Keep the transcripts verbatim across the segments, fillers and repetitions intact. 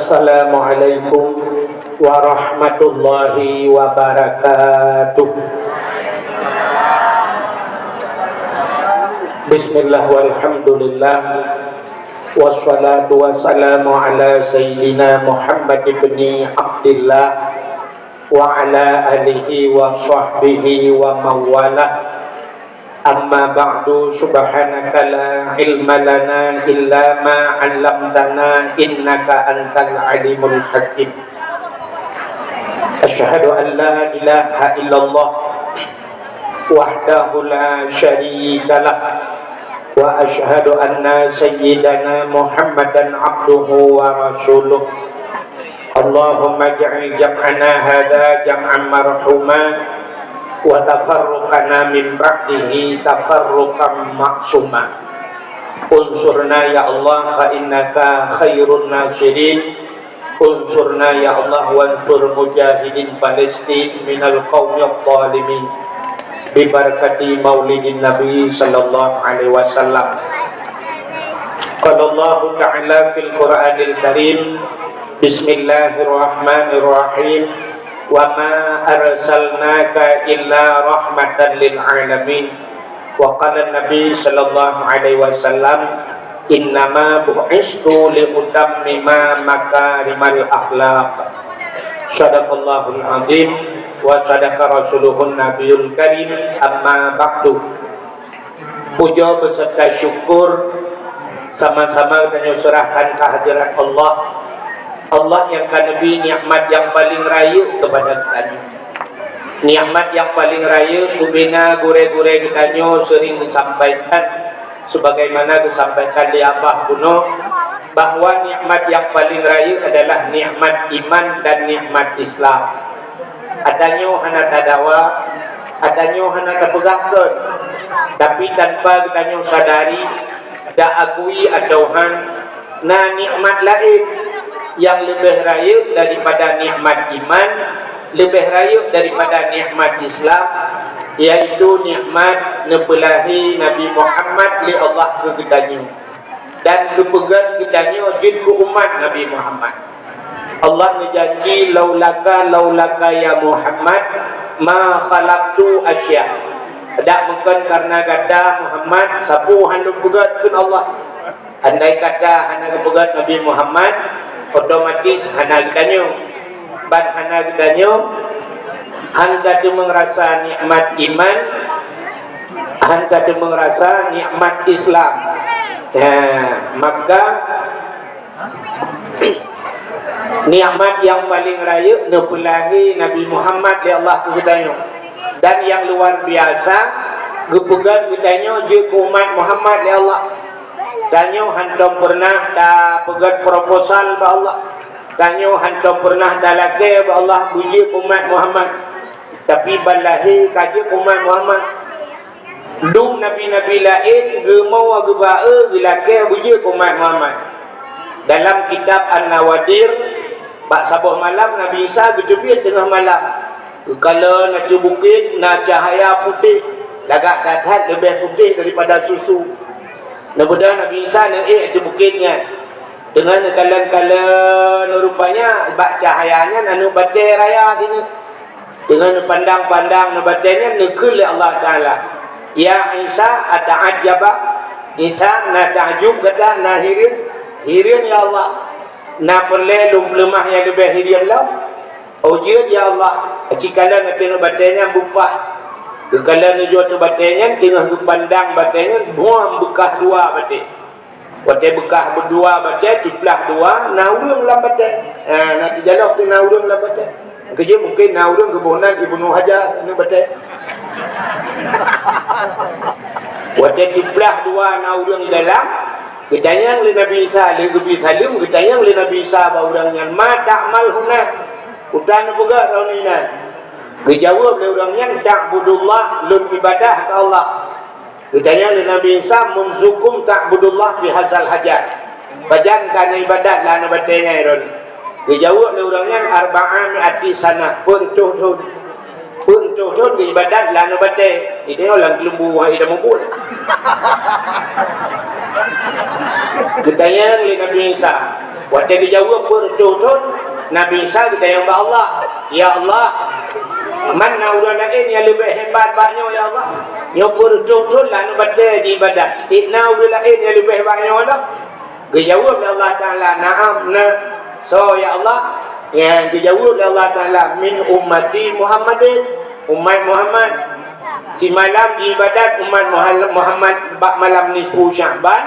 Assalamualaikum warahmatullahi wabarakatuh. Bismillah walhamdulillah. Wassalatu wassalamu ala sayyidina Muhammad ibni Abdillah wa ala alihi wa sahbihi wa mawalah. Amma ba'du, subhanaka la ilma lana illa ma 'allamtana, innaka antal alimul hakim. Asyhadu an la ilaha illallah wahdahu la syarika lah, wa asyhadu anna sayyidana Muhammadan abduhu wa rasuluh. Allahumma ij'al jam'ana hadza jam'an marhuma, wa tafarruqana min ba'dihi tafarruqan ma'suma. Unsurna ya Allah, fa innaka khairun nasirin. Unsurna ya Allah, wansur mujahidin Palestin minal qaumidh dhalimin. Bi barakati maulidin Nabi sallallahu alaihi wasallam. Qala Allahu ta'ala fil Qur'anil Karim, bismillahirrahmanirrahim. Wa ma arsalnaka illa rahmatan lil alamin. Wa qala Nabi sallallahu alaihi wasallam, "Innama bu'istu li utammima makarimal akhlaq." Sadaqallahul azim wa sadaqa rasuluhun nabiyul karim, amma ba'du. Puja beserta syukur sama-sama tanyoe serahkan kehadirat Allah. Allah nyang ka neubri nikmat nyang paleng rayeuk keupada geutanyoe. Nikmat nyang paleng rayeuk, bubena gurée-gurée geutanyoe seuring geusampaikan, sebagaimana geusampaikan lé Abah bunoe, bahwa nikmat nyang paleng rayeuk adalah nikmat iman dan nikmat Islam. Atanyoe hana tadawa, atanyoe hana tapeugah kon, tapi tanpa geutanyoe sadari, taakui atawa hán, na nikmat laén nyang leubeh rayeuk daripada nikmat iman, leubeh rayeuk daripada nikmat Islam, yaitu nikmat neupeulahé Nabi Muhammad lé Allah keu geutanyoe dan geupeugét geutanyoe jeuet keu umat Nabi Muhammad. Allah neujanji, "Laulaka, laulaka ya Muhammad, ma khalaqtu asya." Dak meukon kareuna gata Muhammad, sapeue hán lôn peugét kheun Allah. Andai kata hana geupeugét Nabi Muhammad, otomatis hana geutanyoe. Ban hana geutanyoe, hán ka teumeung rasa nikmat iman, hán ka teumeung rasa nikmat Islam. Nah, maka nikmat nyang paleng rayeuk neupeulahé Nabi Muhammad lé Allah keu geutanyoe. Dan nyang luar biasa, geupeugét geutanyoe jeuet keu umat Muhammad lé Allah. Tanyoe hántom peureunah tapeugét proposal bak Allah. Tanyoe hántom peureunah talakée bak Allah beujeuet keu umat Muhammad. Tapi ban lahé ka jeuet keu umat Muhammad. Dum nabi-nabi laén geumoe geuba-e geulakée beujeuet keu umat Muhammad. Dalam kitab An-Nawadir, bak saboh malam Nabi Isa geuteubiet teungoh malam. Geukalon ateueh bukét na cahya putéh, lagak that-that leubeh putéh daripada susu. Neubeudôh Nabi Isa neuék ateueh bukét nyan. Teungoh neukalon-kalon, rupanya bak cahya nyan aneuëk batée raya singoh. Teungoh neupandang-pandang neubatée nyan, neukheun lé Allah Taala, "Ya Isa, ata'ajjaba?" Isa, na takjub gata, na hireuen? Hireuen, ya Allah. Na peureulée lôn peuleumah nyang leubeh hireuen lom? Oh, jeuet, ya Allah. Cikalon ateueh neubatée nyan beupah. Geukalon neujok ateueh batée nyan, teungoh geupandang batée nyan, buam beukah dua batée. Watée beukah beudua batée, ciplah dua, na ureuëng lam batée. Ha, na teujalok tu na ureuëng lam batée. Keujeuet mungken na ureuëng geuboh nan Ibnu Hajar, na batée. Watée ciplah dua na ureuëng di dalam, geutanyong lé Nabi Isa, lé geubi saleuem, geutanyong lé Nabi Isa bak ureuëng nyan, "Ma ta'mal huna?" Peue neupeugah droeneuh inan? Geujaweueb lé ureuëng nyan, "Ta'budullah, lôn ibadah keu Allah." Geutanyong lé Nabi Isa, "Munzukum ta'budullah fi hazal hajar?" Pajan ka na ibadat lam batée nyan droeneuh? Geujaweueb lé ureuëng nyan, "Arba'a mi'ati sanah," peuet reutôh thon. Peuet reutôh thon geuibadat lam batée. Idéh lam keulumbu hai ida mubul. Geutanyong lé Nabi Isa, Watée geujaweueb peuet reutôh thon, Nabi Isa geutanyong bak Allah, "Ya Allah, man na ureuëng laén nyang leubeh hebat bak nyoe, ya Allah? Nyoe peuet reutôh thon lôn batée jiibadat, tieb na ureuëng laén nyang leubeh bak nyoe lom?" Geujaweueb lé Allah Taala, "Na'am, na." "Soe, ya Allah?" Nyang geujaweueb lé Allah Taala, "Min ummati Muhammadin." Umat Muhammad. Simalam jiibadat umat Muhal-, Muhammad bak malam nisfu Sya'ban,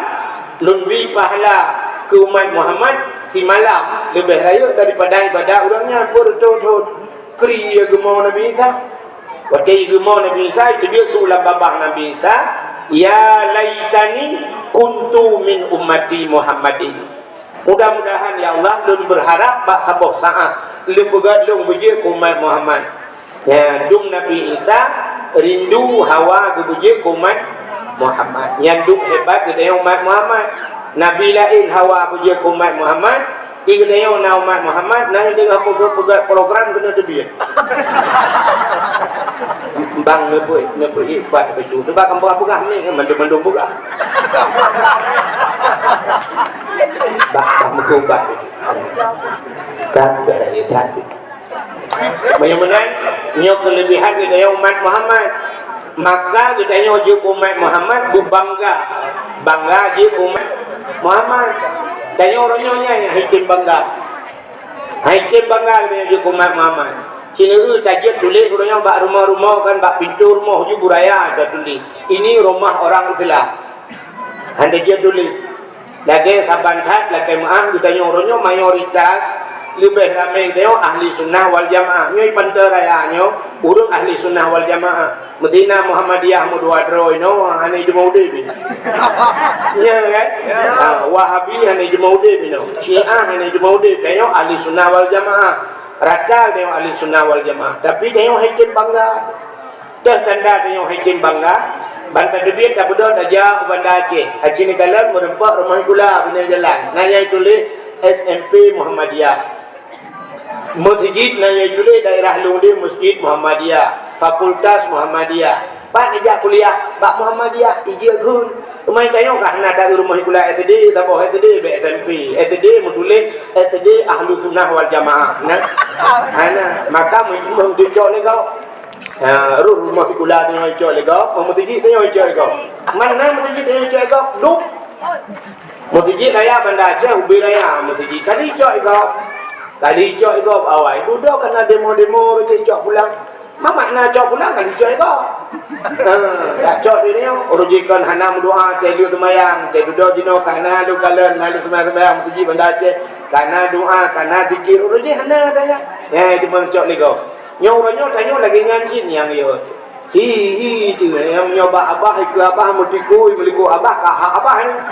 lôn bri pahala keu umat Muhammad simalam leubeh rayeuk daripada ibadat ureuëng nyan peuet reutôh thon. Kri ya geumo Nabi Isa. Watée geumo Nabi Isa, itu dia su lam babah Nabi Isa, "Ya laitani kuntu min ummati Muhammadin." Mudah-mudahan, ya Allah, lôn beurharap bak saboh saát lôn peugét lôn beujeuet keu umat Muhammad. Ya, dum Nabi Isa rindu hawa geubeujeuet keu umat Muhammad. Nyan dum hebat geutanyong umat Muhammad. Nabi laén hawa beujeuet keu umat Muhammad, di geutanyong na umat Muhammad, na nyang teungoh peugét program keuneuk teubiet. Bang neupeu-, neupeuék bah bacut. Sebab kamoe peugah ni, mandum-mandum peugah. Bah, bah meukeubah. Kan, dah, dah, dah. Meunyoe meunan, nyoe keuleubehan geutanyoe umat Muhammad. Maka geutanyoe jeuet umat Muhammad beubangga. Bangga jeuet umat Muhammad. Tanyoe uroe nyoe nyan nyang haitem bangga. Haitem bangga geutanyoe jeuet umat Muhammad. Sineuk tajeuet tuléh uroe nyoe bak rumoh-rumoh kan, bak pintoe rumoh ju buraya tatuléh, "Ini rumah orang Islam." Hana jeuet tuléh. Lagée saban that lakée meuáh geutanyoe uroe nyoe mayoritas leubeh ramé geutanyoe ahli sunnah wal jamaah. Nyoe di Pantai Raya nyoe ureuëng ahli sunnah wal jamaah. Meutina Muhammadiyah meudua droe inoe hana jiteumé udeb. Nya kan? Ha, Wahabi hana jiteumé udeb inoe. Syiah hana jiteumé udeb. Tanyoe ahli sunnah wal jamaah. Rata tanyoe ahli sunnah wal jamaah. Tapi tanyoe haitem bangga. Teuh tanda tanyoe haitem bangga, ban tateubiet tabeudoh tajak u Banda Aceh. Aceh ni kalon meureumpok rumoh sikula binéh jalan. Na nyang tuléh S M P Muhammadiyah. Meuseujid na nyang tuléh daerah Lungdi Masjid Muhammadiyah, Fakultas Muhammadiyah. Pat ijak kuliah bak Muhammadiyah, ijeuet gun. Teuma tanyoe ka hana taeu rumoh sikula S D, saboh S D bak S M P. S D meutuléh S D Ahlussunnah wal Jamaah. Nah, hana. Maka meucok lé gob. Ha, rot rumoh sikula tanyoe icok lé gob, meuseujid tanyoe icok lé gob. Mana meuseujid tanyoe icok lé gob? Duek. Meuseujid raya Banda Aceh, ubé raya meuseujid. Kali icok lé gob. Kali icok lé gob awai. Dudoe kana demo-demo, rot icok pulang. Ma makna cok pulang kali icok lé gob. Ha, dak cok di nyoe, rot jih kon hana meudoa, teuh lheueh seumayang, teuh dudoe jinoe kana lôn kalon, hana lôn seumayang-seumayang meuseujid Banda Aceh. Kana doa, kana zikir, rot jih hana daya. Ya, cuma cok lé gob. Nyoe uroe nyoe tanyoe lagée nyan cit nyang yo. Hi, hi, tu nyang nyoe bak abah, ikeu abah, meutikui, meulikot abah, ka hak abah nyoe.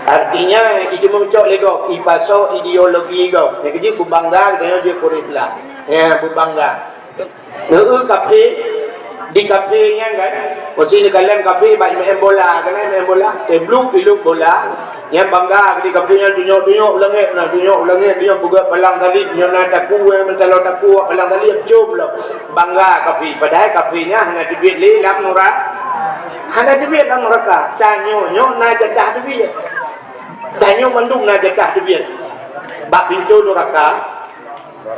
Artinya, itu meucok lé gob, ipasoe ideologi gob. Nyang keujeuet beubangga, tanyoe jeuet keu Islam. Ya, beubangga. Neu kafé, di kafé nyan kan, meusi neukalon kafé bak main bola, kan main bola, teubluk ilok bola, nyan bangga di kafé nyan tunyok-tunyok u langét, na tunyok u langét, dia peugah palang salib, nyoe na takue, meutaloe takue, palang salib, com lom. Bangga kafé, padahai kafé nyan hana teubiet lé lam nura-, hana teubiet lam nuraka. Tanyoe nyoe na jatah teubiet. Tanyoe mandum na jatah teubiet. Bak pintoe nuraka,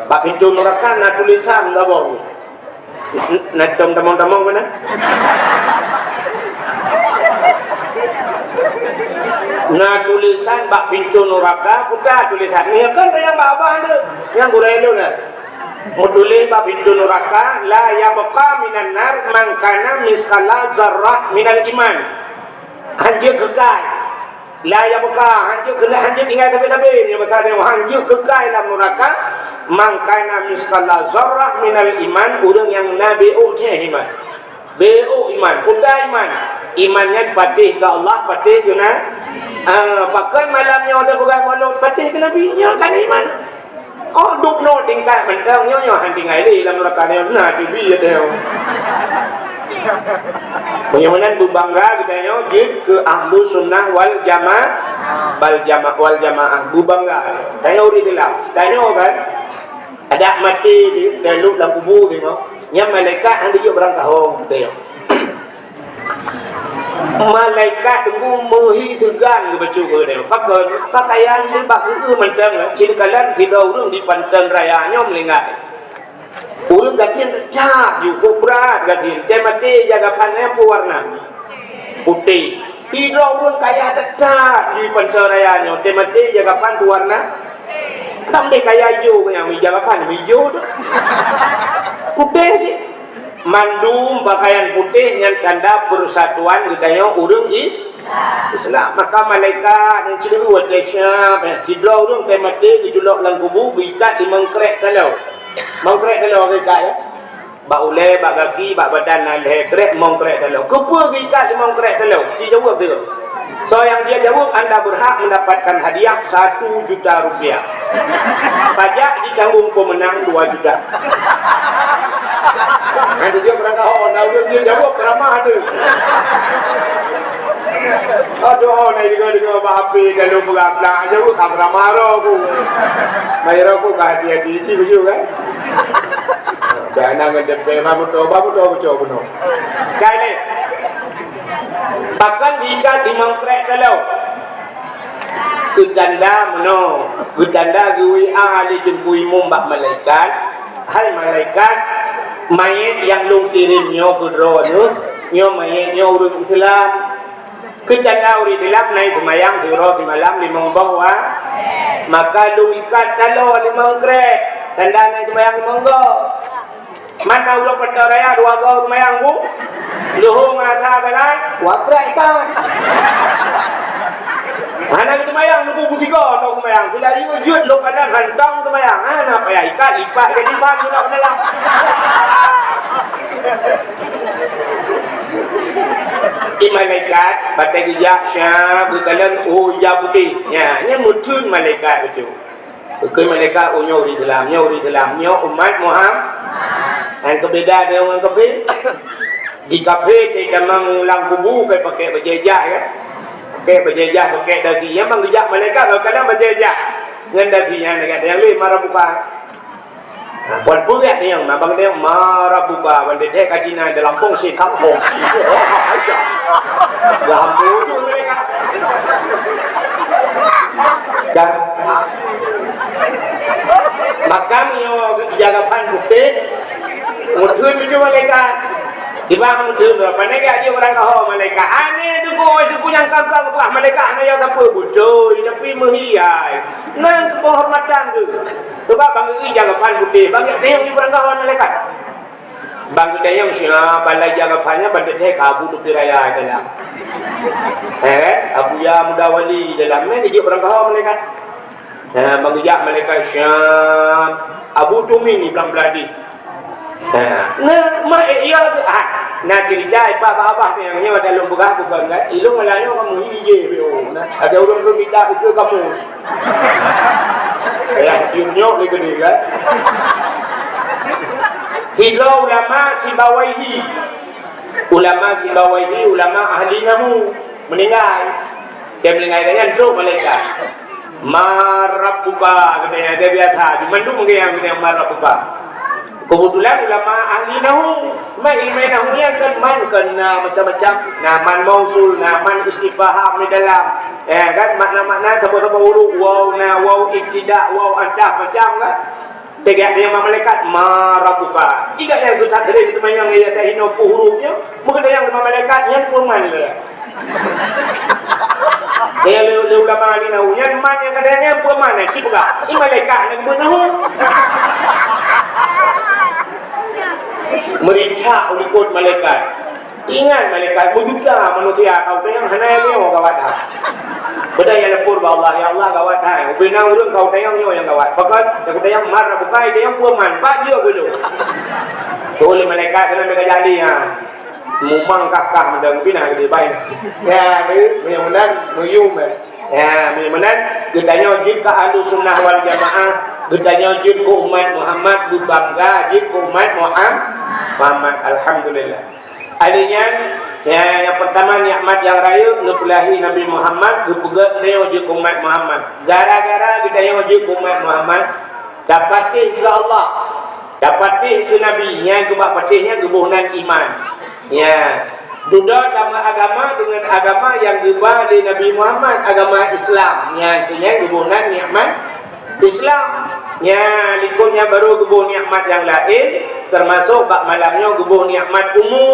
bak pintoe nuraka na tulisan gabong. Na tom tamong-tamong mana? Na tulisan bak pintoe nuraka, kuta tulisan. Ni kan nyang bak abah tu. Nyang gurée lôn na. Meutuléh bak pintoe nuraka, "La yabqa minan nar man kana misqala zarrah minal iman." Hanjeuet keukai. La yabqa, hanjeuet keukai, hanjeuet tinggai sabe-sabe. Nyoe bahasa dia, hanjeuet keukai lam nuraka. Man kana misqala zarrah minal iman, ureuëng nyang na beuk iman. Beuk iman, kuta iman. Iman nyan patéh keu Allah, patéh keu na-, ah, pakon malam nyoe tapeugah mulod, patéh keu Nabi, nyoe kan iman. Oh, dum noe tingkat mantong nyoe, nyoe han tinggai lé lam nuraka nyoe, na teubiet nyoe. Meunyoe meunan beubangga geutanyoe jeuet keu Ahlussunnah wal Jama-, wal Jama-, wal Jamaah. Beubangga. Tanyoe ureuëng Islam. Tanyoe kan, adak maté di, di lam kubu teuh nyoe. Nyan malaikat han jijok barang kahong teuh nyoe. Malaikat teungku meuhi seugan geubacut keu geutanyoe. Pakon? Pakaian jih bak geu-eu mantong, cit kalon sidroe ureueng di Panton Raya nyoe meuninggai. Ureueng gasien that-that ju, kok brat gasien, teumaté ija gapan nyan peue warna? Putéh. Sidroe ureueng kaya that-that ju di Panton Raya nyoe, teumaté ija gapan peue warna? Tambah kaya ijo, nyang ija gapan ijo tu. Putéh cit. Mandum pakaian putéh nyan tanda peusatuan geutanyoe ureueng is-, Islam. Maka malaikat nyang cit watée siab, sidroe ureueng teumaté geujulok lam kubu, geuikat limong krek taloe. Limong krek taloe geuikat, ya. Bak ulée, bak gaki, bak badan na lhée krek, limong krek taloe. Keupeue geuikat limong krek taloe? Ci jaweueb tu. Soe nyang jeuet jaweueb, anda berhak mendapatkan hadiah satu juta rupiah. Pajak jitanggong pemenang dua juta. Nyan jeuet beurangkaho, na ureueng jeuet jaweueb, ceramah tu. Aduh, na deungoe-deungoe bak H P, lalu beurangkaho, jaweueb ka ceramah roh ku. Mai roh ku ka hati-hati isi baju kan. Dah na ngon dempé, ma moto, ba moto, moto bunoe. Kai lé. Pakon geuikat limong krek taloe? Keu tanda meunoe, keu tanda geu-W A lé Teungku Imum bak malaikat, "Hai malaikat, manyét nyang lôn kirém nyoe keu droeneuh, nyoe manyét nyoe ureueng Islam." Keu tanda ureueng Islam na seumayang siuroe simalam limong boh wa-, maka lôn ikat taloe limong krek, tanda na seumayang limong boh. Mata uroe Panton Raya dua goe seumayang, Bu. Luhô ngon asa sagai, dua krek ikat. Hana geuseumayang, nunggu busigoe tông seumayang. Sudah jeuet-jeuet lôn padan hantong seumayang. Hana payah ikat, lipat jadi ban, sudah beudôh. Di malaikat, batée geujak, syab, geukalon, oh, ija putéh. Nyan, nyan meutheun malaikat beutôi. Keu malaikat, oh, nyoe ureueng Islam, nyoe ureueng Islam, nyoe umat Muhammad. Nyang keubeda deungon kafé. Di kafé, teutamong lam kubu, kai pakai bajée jah, ya. Pakai bajée jah, pakai dasi. Nyang ban geujak malaikat, geukalon bajée jah. Ngon dasi nyan, nyang lé marah buka. Nah, buat peue nyang, nah, bang dia marah buka, bang dia ka Cina dalam fungsi kampung. Lampu tu mereka. Kan? Maka nyoe ija gapan putéh, meutheun baju malaikat. Tiba meutheun, pandai gak dia ureueng kaho malaikat. Aneh tu, boy, tu nyang kangkang buah malaikat, hana ya gapeue beutôi, tapi meuhi ai. Nang keuhormatan tu. Coba bang ija gapan putéh, bang gak tayang di ureueng kaho malaikat. Bang geutanyoe siapa lai ija gapan nyan, ban teuthée ka Abu Lutfi Raya dalam. Eh, Abuya Muda Wali dalam, meunan jijak ureueng kaho malaikat. Eh, bang geujak malaikat siap. Abu Tumi ni blang beuladi. Eh, na, ma, eh, iya, ah, na cerita ipak bak abah ni, nyang nyoe dalam peugah bukan kan? Ilong malah nyoe kamu ini je, oh, na. Ada ureueng tu minta beutôi kamus. Payah tiup nyok lé keudeh, kan? Sidroe ulama Sibawaihi. Ulama Sibawaihi, ulama ahli nahu, meuninggai. Dan meuninggai nyan trok malaikat. "Man rabbuka," katanya, dia biasa. Di mandum orang yang katanya, "Man rabbuka." Kebetulan ulama ahli nahu, mai ilmu nahu nyan kan man kan na macam-macam. Na man mausul, na man istifham di dalam. Ya kan, makna-makna saboh-saboh huruf, waw na, waw ibtida, waw ataf, macam kan. Teuga dia ma malaikat, "Ma rabbuka." Jika yang geutakrim teumanyong ya tahino peue huruf nyan, meukeudayang teuma malaikat nyan peue man lé. Dia lé, lé ulama di nahu nyan, man nyang kadang nyan peue man, eh, cit peugah. Ni malaikat nak buet nahu. Meurincak u likot malaikat. Ingat malaikat, meujuta manusia ka utanyong hana nyang nyoe gawat that. Beudaya lapor bak Allah, "Ya Allah, gawat that. Ubena ureueng ka utanyong nyoe nyang gawat." Pakon, ka utanyong man rabbuka, utanyong peue man. Bak jeuet geulong. Soe lé malaikat keunan meuka jadi, ha. Mumang kah-kah mantong, pih na geudeh bai. Ya, meunyoe meunan, meuyum, eh. Ya, meunyoe meunan, geutanyoe jeuet keu Ahlussunnah wal Jamaah, geutanyoe jeuet keu umat Muhammad, beubangga jeuet keu umat Muham-, Muhammad. Alhamdulillah. Alèh nyan, ya, nyang peurtama nikmat nyang rayeuk neupeulahé Nabi Muhammad, geupeugöt tanyoe jeuet keu umat Muhammad. Gara-gara geutanyoe jeuet keu umat Muhammad, tapatéh keu Allah, tapatéh keu Nabi, nyan keuh bak patéh nyan geuboh nan iman. Ya. Dudoe tameuagama deungon agama nyang geuba lé Nabi Muhammad, agama Islam. Nyan keuh nyan geuboh nan nikmat Islam. Nyan likot nyan barô geuboh nikmat nyang laén, teumasok bak malam nyoe geuboh nikmat umu.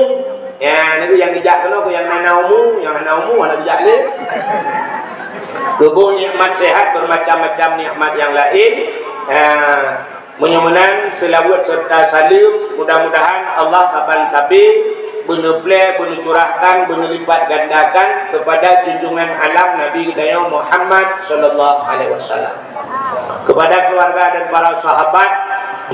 Nyan, nyoe nyang geujak keunoe keu nyang hana umu, nyang hana umu hana geujak lé. Geuboh nikmat sehat, bermacam-macam nikmat nyang laén. Ha, meunyoe meunan, seulaweuet serta saleuem, mudah-mudahan Allah saban sabe beuneuplé, beuneucurahkan, beuneulipat gandakan kepada junjungan alam Nabi geutanyoe Muhammad sallallahu alaihi wasallam. Kepada keluarga dan para sahabat,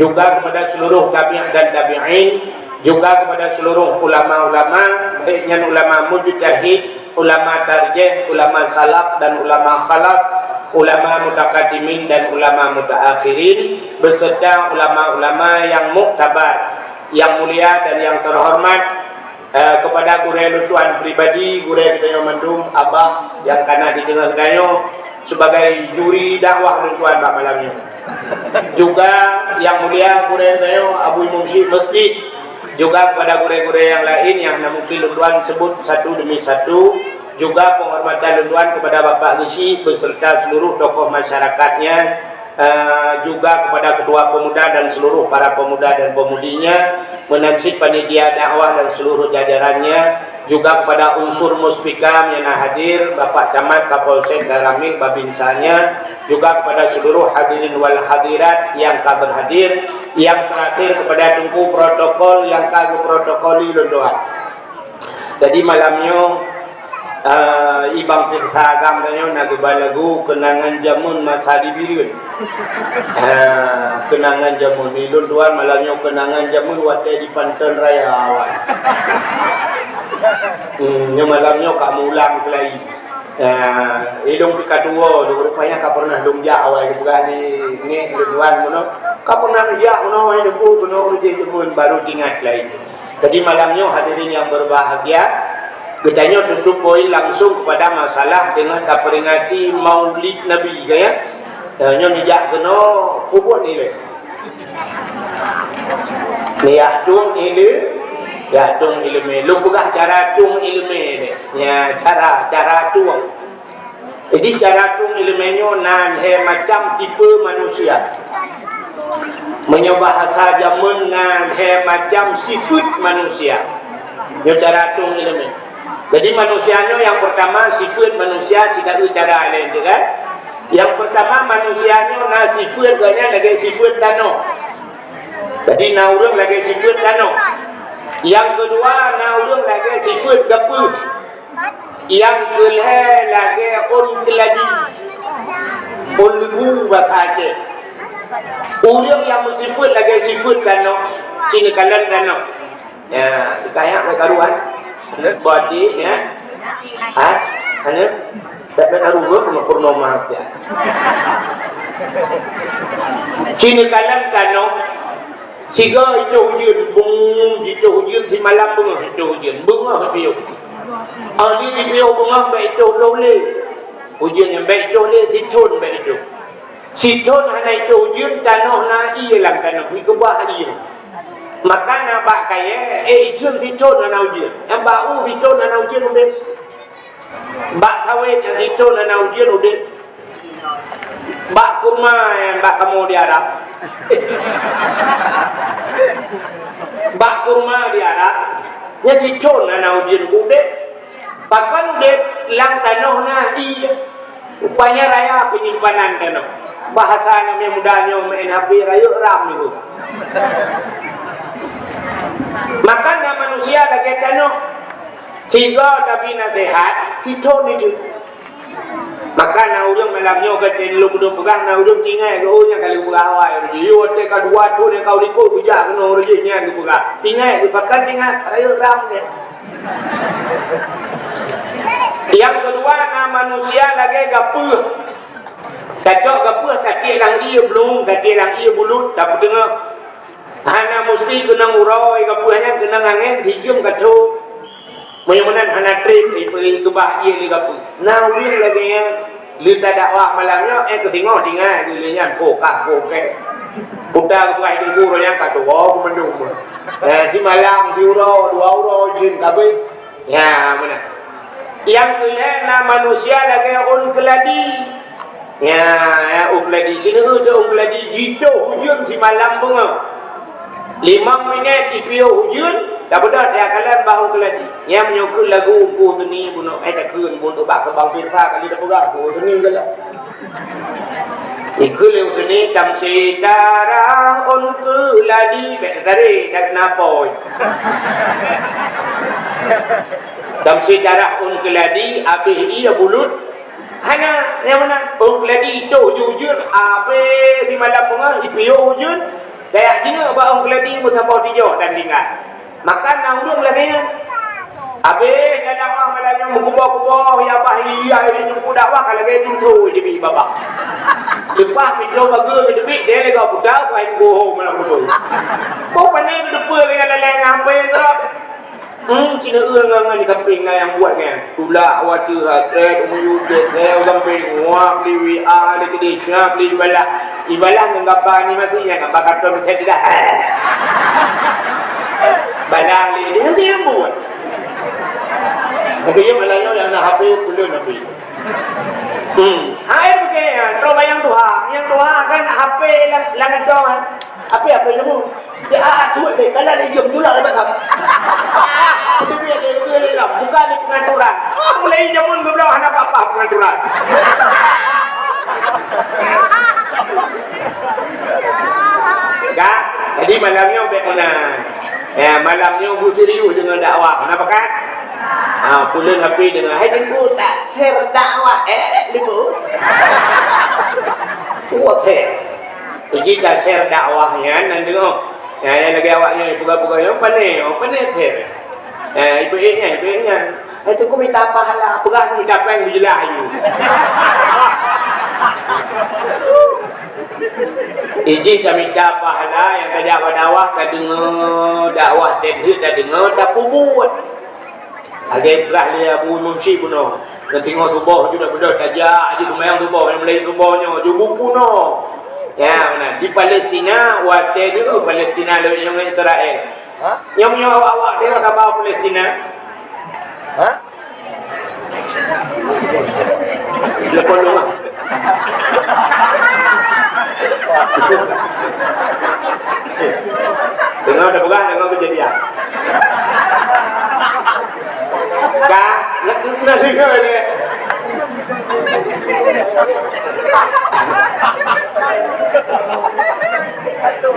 juga kepada seluruh tabi'in dan tabi'in, juga kepada seluruh ulama-ulama, baik nyan ulama mujtahid, ulama tarjih, ulama salaf dan ulama khalaf, ulama mutakadimin dan ulama mutaakhirin, beserta ulama-ulama yang muktabar, yang mulia dan yang terhormat, eh, kepada gurée lôn tuan pribadi, gurée geutanyoe mandum, abah nyang kana dideungoe geutanyoe sebagai juri dakwah lôn tuan bak malam nyoe. Juga yang mulia gurée geutanyoe Abu Imum Syik Masjid, juga kepada gurée-gurée yang lain yang hana mungkin lôn tuan sebut satu demi satu, juga penghormatan lôn tuan kepada Bapak Geuchik beserta seluruh tokoh masyarakatnya, eh, juga kepada Ketua Pemuda dan seluruh para pemuda dan pemudinya, meunan cit panitia dakwah dan seluruh jajarannya, juga kepada unsur Muspika nyang na hadir, Bapak Camat, Kapolsek, Danramil, Babinsanya, juga kepada seluruh hadirin wal hadirat yang ka berhadir, yang terakhir kepada Teungku protokol yang ka geuprotokoli lôn tuan. Jadi malam nyoe, eh, i bang seusa agam tanyoe na geuba lagu Kenangan Jameun Masa di Bireuen. Eh, kenangan jameun. Ni lôn tuan malam nyoe kenangan jameun watée di Panton Raya awai. Hmm, nyoe malam nyoe ka meuulang keulayi. Eh, ilong pih ka tuwoe, rupanya ka pernah lôn jak awai geupeugah di ngek lôn tuan bunoe. Ka pernah lôn jak bunoe, hai Teungku, bunoe ureueng jameun baru teuingat lagi. Jadi malam nyoe hadirin yang berbahagia, geutanyoe tutup poin langsung kepada masalah dengan taperingati Maulid Nabi, kan ya? Eh, nyoe neujak keunoe peubuet ilée. Neujak tueng ilée, jak tueng ileumé. Lôn peugah cara tueng ileumé deh. Ya, cara, cara tueng. Jadi, cara tueng ileumé nyoe na lhée macam tipe manusia. Meunyoe bahasa jameun na lhée macam sifeuet manusia. Nyoe cara tueng ileumé. Jadi, manusia nyoe nyang peurtama sifeuet manusia, cit lagée cara laén teuh kan. Nyang peurtama manusia nyoe na sifeuet gobnyan lagée sifeuet tanoh. Jadi, na ureuëng lagée sifeuet tanoh. Nyang keudua na ureuëng lagée sifeuet gapeuh. Nyang keulhée lagée ôn keuladi, ôn leubu basa Aceh. Ureuëng nyang meusifeuet lagée sifeuet tanoh, cit neukalon tanoh. Ya, dikaya bak karuan. Berarti, ya. Ha? Hanya? Tak ada karu ke? Kena purnama, ya. Cit neukalon tanoh. Sigoe itôh ujeuen, bung, itôh ujeuen simalam beungoh itôh ujeuen, beungoh piôh. Adak jipiôh beungoh bèk itôh lheueh lé. Ujeuen nyan bèk itôh lé, sithôn bèk itôh. Sithôn hana itôh ujeuen, tanoh na ie lam tanoh, jikeubah ie. Maka na bak kayèe, eh, ithôn sithôn hana ujeuen. Nyang bak u sithôn hana ujeuen udép. Bak sawét nyang sithôn hana ujeuen udép. Bak kurma nyang bak kamoe di Arab. Bak kurma di Arab, nyan sithôn hana ujeuen udép. Pakon udép lam tanoh na ie. Rupanya raya penyimpanan tanoh. Bahasa aneuk muda nyoe main H P rayeuk RAM itu. Maka na manusia lagèe tanoh. Sigoe tabi naseuhat, sithôn itu. Maka na ureuëng malam nyoe ka lôn peugah, na ureuëng tinggai keu, oh, nyang ka lheueh peugah awai. Yôh watèe ka dua thôn nyang ka u likot geujak keunoe ureuëng nyan geupeugah. Tinggai, geupakat tinggai, rayeuk RAM nyan. Nyang keudua na manusia lagèe gapeuh. Tacok gapeuh tatiek lam ie blung, tatiek lam ie bulut, tapeuteungoh. Hana musti keunong uroe gapeuh nyan, keunong angén, sijeuem ka tho. Meunyoe meunan hana trép, ipeugah ie lé gapeuh. Na ureuëng lagèe nyan, lheueh tadakwah malam nyoe, eh, keusingoh tinggai, lheueh nyan, po kah, po kèe. Puta geupeugah ibu guru nyan ka tuwoe keu mandum. Eh, simalam, siuroe, dua uroe, jeuet ka abéh. Ya, meunan. Nyang keulhèe na manusia lagèe ôn keuladi. Ya, ya, ôn keuladi. Cina ôn keuladi jitoh ujeuen simalam beungoh. Limong minèt jipiôh ujeuen, tabeudôh takalon bak ôn keuladi. Nyang meunyoe keu lagu Teungku Husni bunoe, eh, takheun bunoe bak keubang pirsa kali tapeugah Teungku Husni galak. Ikheun lé Husni, tamsi tarah ôn keuladi, bèk teutarek, dak na apui. Tamsi tarah ôn keuladi, abéh ié bulut. Hana, nyang meunan, ôn keuladi toh ujeuen-ujeuen, abéh simalam beungoh, jipiôh ujeuen, tajak jingieng bak ôn keuladi meusaboh tijoh dan tinggai. Maka na ureueng lagèe nyan. Abéh na dakwah malam nyoe meukuboh-kuboh, ya bah, ya, ya, teungku dakwah ka lagèe pintoe teubiet babah. Leupah pintoe pageue geuteubiet, deh lé gop puta, bukai bohong malam beutôi. Boh pane geuteupeue lé nyan lalèe ngon H P keudroe. Hmm, cina ureueng ngon, ngon di sampéng nyan nyang buet nyan. Tulak watèe ha, trép, umuyueb, trép, sampoe nguap, beli W A, beli keudéh, beli ibalah. Ibalah ngon gambar ni masih, nyang gambar karton saya tidak. Balang lé, dia nanti yang buat. Tapi yang Melayu yang nak H P, pulun H P. Hmm. Hai, bukan, ya. Terus bayang tuha. Yang tuha kan H P lang, lang dong, kan. Apa, apa yang kamu? Ya, ah, tuh, deh, kalau dia jom, julak lebat, kan. Itu dia, dia, dia, dia, bukan di pengaturan. Ah, mulai jamun goblok, hana apa-apa pengaturan. Ka? Jadi malam nyoe bèk meunan. Ya, malam nyoe beuserius deungon dakwah. Kenapa kan? Ha, pulun H P deungon, "Hai Teungku, tak share dakwah." Eh, lupa. What share? Jadi tak share dakwah nyan, nan deungoe. Ya, nyang lagèe awak nyoe, peugah-peugah nyoe, pane, oh, pane share. Eh, ibu nyan, ibu nyan. Eh, Teungku mita pahala, peugah mita péng beujeulaih ayue. Ijih tamita pahala nyang tajak bak dakwah, tadeungoe dakwah, teuntèe tadeungoe, tapeubuet. Lagèe peugah lé Abu Imam Syik bunoe, geutingoh suboh ju dak beudôh tajak, jih seumayang suboh, nyang mulai suboh nyoe, ju buku noe. Ya, meunan. Di Palestina, watèe deuh Palestina lagèe nyoe ngon Israel. Nyang meunyoe awak-awak tengok saban Palestina. Ha? Telepon rumah. Dengar dah pegang, dengar kejadian. Ka, nak, nak dengar je.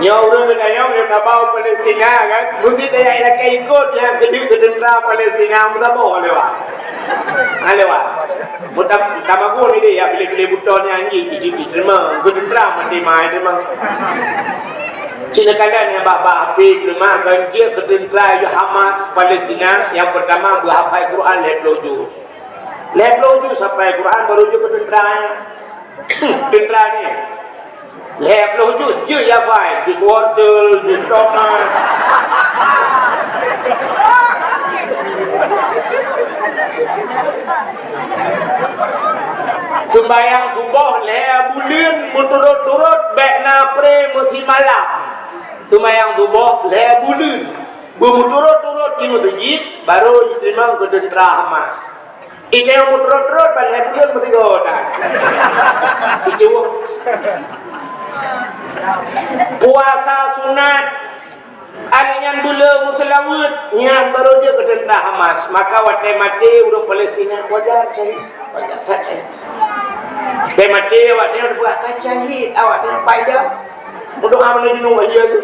Nyoe ureueng geutanyoe meunyoe tabau Palestina kan, mungkin tajak ilakèe ikot nyang keuneuk keu teuntra Palestina meusaboh lewat. Ha, lewat. Meutam-, tamagun idéh ya, pilih-pilih butong nyang jih, jih, jih, jih, teuma keu teuntra mati mai teuma. Cit neukalon nyang bak-bak hafé teuma, kan jeuet keu teuntra Hamas Palestina nyang peurtama beuhafai Quran lhèe ploh juz. Lhèe ploh juz hafai Quran baru jeuet keu teuntra nyan. Teuntra ni. Lhèe ploh juz, juz ya bai, juz Wortel, juz Thomas. Sumbayang suboh lhèe buleuen meuturot-turot bèk na pré meusimalam. Sumbayang suboh lhèe buleuen beumeuturot-turot di meuseujid, barô jiteurimong keu teuntra Hamas. Idéh meuturot-turot ban lhèe buleuen meusigoe that. Itu. Puasa sunat, aneuk nyan buleuen meuseulaweuet, nyan barô jeuet keu teuntra Hamas. Maka watèe maté ureueng Palestina, wajar syahid, wajar that syahid. Watèe maté awak nyan buat kan syahid, awak nyan paida. Doa mana jenuh, iya tu.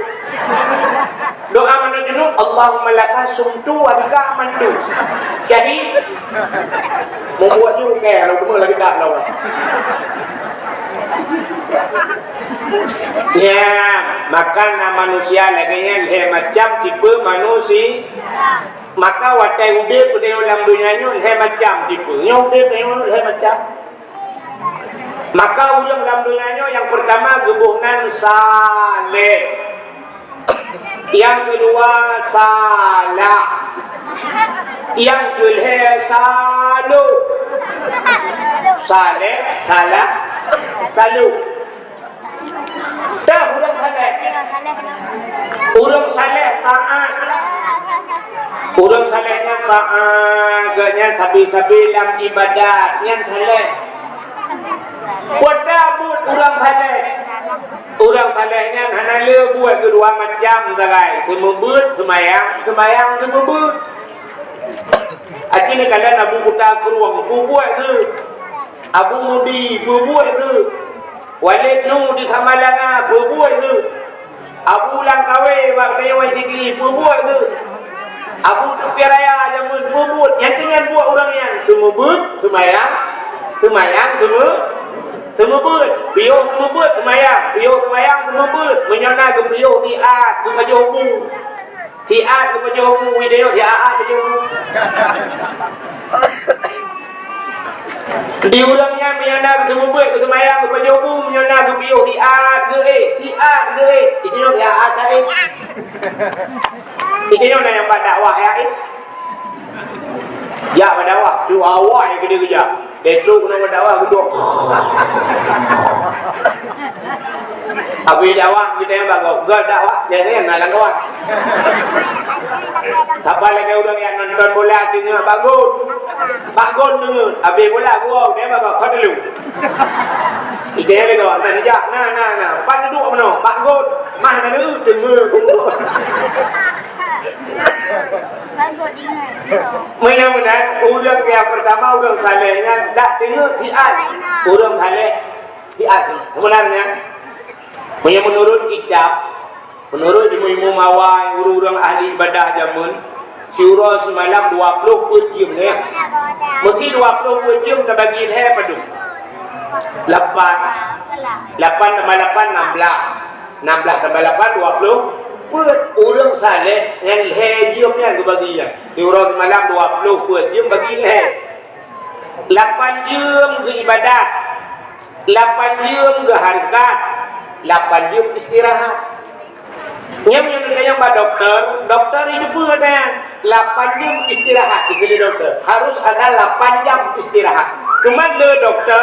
Doa mana jenuh, Allahumma laka sumtu wa bika amantu. Jadi, membuat je bukan, kalau cuma lagi tak lawan. Ya, maka na manusia lagèe nyan lhèe macam tipe manusia. Maka watèe udép lam donya nyoe lhèe macam tipe. Nyoe udép nyoe lhèe macam. Maka ureueng lam donya nyoe nyang peurtama geuboh nan saleh. Nyang keudua salah. Nyang keulhèe saloh. Saleh, salah, saloh. Dah Ureuëng saleh taát. Ureuëng saleh nyan taát, geuh nyan sabe-sabe lam ibadat, nyan saleh. Peue buet ureuëng saleh? Ureuëng saleh nyan hana le buet, geuh dua macam sagai, seumeubeuet, seumayang, seumayang, seumeubeuet. Aci neukalon Abu Kuta Krueng, peue buet geuh? Abu Mudi, peue buet geuh? Walid Nu di Samalanga, peue buet geuh? Abu Langkawe bak Kayong Sigli, peue buet geuh? Abu Teupie Raya jameun, peue buet? Nyan keuh nyan buet ureuëng nyan, seumeubeuet, seumayang, seumayang, seumeu-, seumeubeuet. Piôh seumeubeuet, seumayang. Piôh seumayang, seumeubeuet. Meunyoe na geupiôh siat, geupajoh bu. Siat geupajoh bu, i tanyoe siat pajoh bu. Di ureuëng nyan meunyoe na geuseumeubeuet, geuseumayang, geupajoh bu, meunyoe na geupiôh siat, geuék, siat, geuék. I tanyoe siat ka ék. I tanyoe na nyang bak dakwah ya ék. Jak bak dakwah, tu awai geude geujak. Tetrok keunoe bak dakwah geuduek. Habis dakwah, kita yang bagot. Gol dakwah, biasanya malam dakwah. Saban lagèe ureuëng nyang nonton bola, deungoe bagot. Bagot deungoe. Habis bola, gol, dia bagot. Kau dulu. Kita yang lagi, nah, jak. Nah, nah, nah. Pan duduk mana? Bagot. Mah, mana? Tengok. Bagot ingat. Mudah-mudahan ureuëng nyang pertama, ureuëng saleh nyan, dak tengok siat. Ureuëng saleh siat. Sebenarnya, meunyoe menurut kitab, menurut imeum-imeum awai, ureuëng-ureuëng ahli ibadah jameun, siuroe simalam dua ploh peuet jeuem, ya. Meusi dua ploh peuet jeuem tabagi lhèe padum? Lapan. Lapan tambah lapan, enam belas. Enam belas tambah lapan, dua ploh peuet. Ureuëng saleh nyan lhèe jeuem nyan geubagi nyan. Siuroe simalam dua ploh peuet jeuem bagi lhèe. Lapan jeuem geuibadat. Lapan jeuem geuhareukat. Lapan jeuem istirahat. Nyan meunyoe neutanyong bak dokto, dokto jiteupeue nyan. Lapan jeuem istirahat, dikheun lé dokto. Harus ada lapan jam istirahat. Teuma lé dokto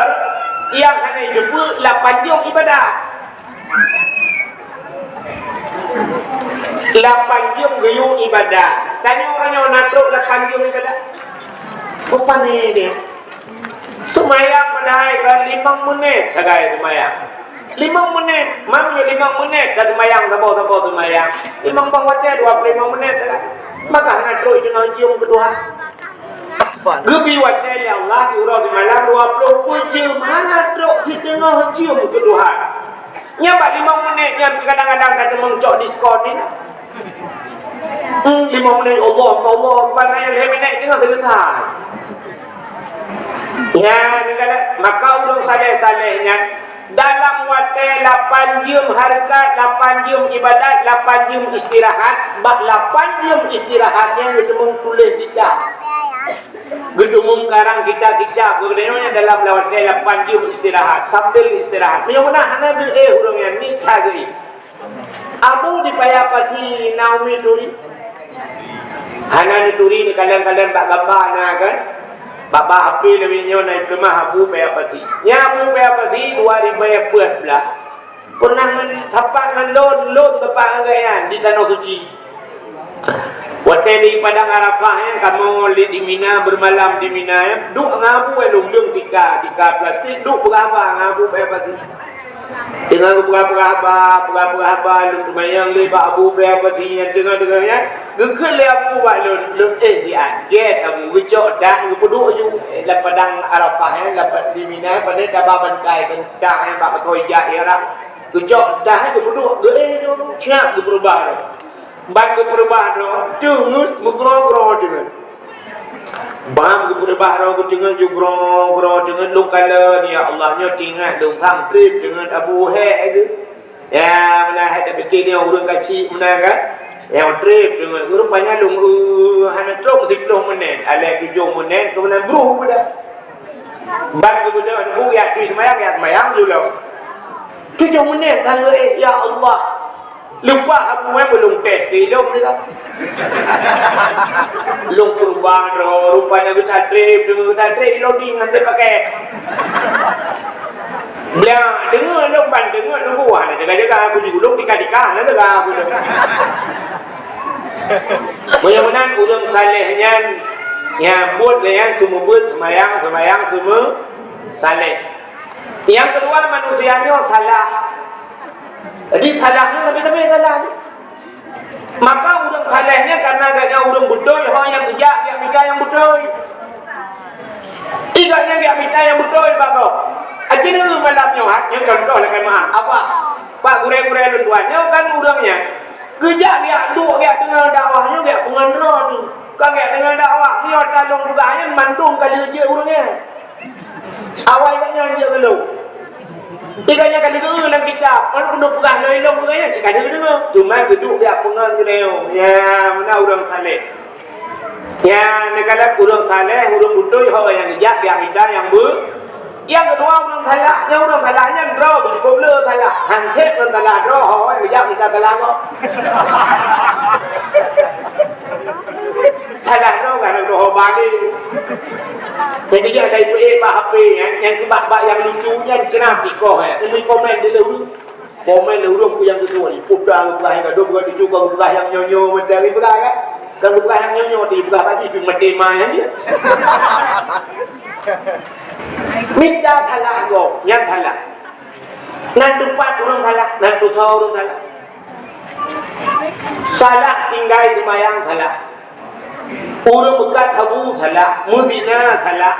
nyang hana jiteupeue lapan jeuem ibadat. Lapan jeuem geuyue ibadat. Tanyoe uroe nyoe na trok lapan jeuem ibadat? Rupanya dia. Seumayang padahai ka limong menit sagai seumayang. Limong menit, mam nyoe limong menit ka seumayang, saboh-saboh seumayang. Limong boh watèe dua ploh limong menit sagai. Maka hana trok teungoh jeuem keu Tuhan. Geubri watèe lé Allah siuroe simalam dua ploh peuet jeuem, hana trok siteungoh jeuem keu Tuhan. Nyan bak limong menit nyan kadang-kadang ka teumeung cok diskon ni. Hmm, limong menit, Allah, Allah, bukan hanya lima menit tengah selesai. Ya, ni kan, maka ureuëng saleh-saleh nyan dalam watèe lapan jeuem hareukat, lapan jeuem ibadat, lapan jeuem istirahat, bak lapan jeuem istirahat nyan geuteumeung tuléh kitab. Geuteumeung karang kitab-kitab, geutanyoe dalam watèe lapan jeuem istirahat, sambil istirahat. Meunyoe meunan hana geuéh ureuëng nyan, ni ka geuéh. Abu di Paya Pasi na umi turi. Hana neuturi, neukalon-kalon bak gamba na kan. Bak, bak H P lawét nyoe na dikeumah Abu Paya Pasi. Nyan Abu Paya Pasi dua ribu dua belas. Pernah ngon, sapat ngon lôn, lôn sapat ngon gobnyan di Tanoh Suci. Watèe di Padang Arafah nyan, kamoe lé di Mina, bermalam di Mina nyan, duek ngon Abu, eh, lôn, lôn tika, tika plastik, duek peugah haba ngon Abu Paya Pasi. Teungoh geupeugah-peugah haba, peugah-peugah haba, lôn teumanyong lé bak Abu Paya Pasi nyan teungoh-teungoh nyan, geukheun lé Abu bak lôn, lôn éh siat, gèt Abu, geucok tah, geupeuduek ju, eh, lam Padang Arafah nyan, lam, di Mina, padahai taba bantai, tah nyan bak meukawen jak Irak. Geucok tah, geupeuduek, geuéh ju, siap geupeureubah droe. Ban geupeureubah droe, teungeut meugroe-groe teungeut. Ban geupeureubah droe, geuteungeut ju groe-groe teungeut, lôn kalon, ya Allah, nyoe teuingat lôn sang trép teungeut Abu Hék geuh. Ya, meunan hai tapike nyoe ureueng kacik meunan kan? Nyang trép teungeut, rupanya lôn, eh, hana trok siploh menit, alah tujoh menit, keunan bruh budak. Ban geubeudôh bu, ya tui seumayang, ya seumayang ju lom. Tujoh menit ka lheueh, ya Allah. Leupah Abu, eh, beulông tes keu ilông teuka. Lông peureubah droe, rupanya geutantrép, deungon geutantrép, ilông di ngon paket. Blah, deungoe lôn ban deungoe nunggu, hana jaga-jaga aku di gulong, tika-tika, hana jaga aku tu. Meunyoe meunan ureueng saleh nyan, nyang buet lé nyan seumeubeuet seumayang, seumayang seumeu saleh. Nyang keudua, manusia nyoe salah. Jadi salah nyoe tapi-tapi salah. Maka ureueng saleh nyan karena gobnyan ureueng beutôi, ho nyang geujak geujak mita nyang beutôi. Gobnyan geujak mita nyang beutôi bak gob. Aci nyoe malam nyoe, ha, nyoe contoh lagèe meu'ah. Apa? Pak gurèe-gurèe lôn tuan, nyoe kan ureueng nyan geujak geujak duek geujak deungö dakwah nyoe geujak peungon droe nyoe. Kan geujak deungö dakwah, nyoe talông peugah nyan mandum ka lheueh jeuet ureueng nyan. Awai gobnyan jeuet keu lôn. Tika nyan ka lheueh lam kitab, kon peunoh peugah lom ilong peugah nyan, cit ka lheueh deungoe. Cuma geuduek geujak peungon geuneuk. Ya, meunan ureueng saleh. Ya, neukalon ureueng saleh, ureueng beutôi, ho nyang geujak geujak mita nyang beu. Nyang keudua ureueng salah, nyang ureueng salah nyan droe beujikôb le salah. Hansét ngon salah droe, ho nyang geujak mita salah gob. Salah droe kan droe ho bali. Nyang geujak dari peuék bak H P nyan, nyang keubah bak nyang lucu nyan cenah pikoh, eh. Umi komen di leuh. Komen lé ureueng peue nyang keu soe, ipot dah geupeugah nyang gadôh, bukan tuju, kon geupeugah nyang nyoe-nyoe, macam ni peugah kan? Kon geupeugah nyang nyoe-nyoe, tapi peugah bak jih, pih meuteumai nyan jih. Mita salah gob, nyan salah. Nan teupat ureueng salah, nan tusoe ureueng salah. Salah tinggai seumayang salah. Ureueng beukat sabu salah, meuzina salah.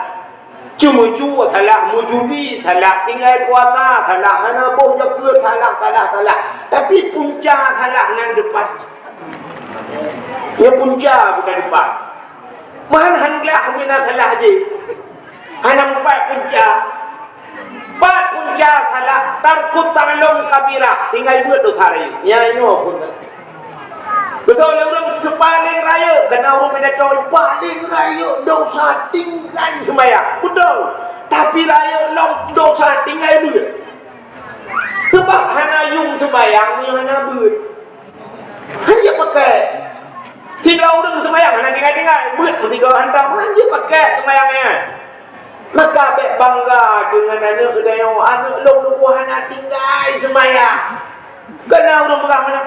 Ceumeucue salah, meujudi salah, tinggai puasa salah, hana boh jakeuet salah, salah, salah. Tapi punca salah nyan dipat. Nyan punca bukan dipat. Meuhan han glah bina salah jih. Hana mupat punca. Pat punca salah, tarkut ta'allum kabirah, tinggai beuet dosa rayeuk. Nyan nyoe pun. Beutôi lé ureueng seupaleng rayeuk, keunan ureueng pidato paleng rayeuk dosa tinggai seumayang. Beutôi. Tapi rayeuk lom dosa tinggai beuet. Sabab hana yuem seumayang, nyoe hana beuet. Hana pakai. Sidroe ureueng seumayang hana tinggai-tinggai, beuet meusigoe hantom, hana pakai seumayang nyan. Maka bèk bangga deungon aneuk geutanyoe, aneuk lôn tuboh hana tinggai seumayang. Keunan ureueng peugah meunan.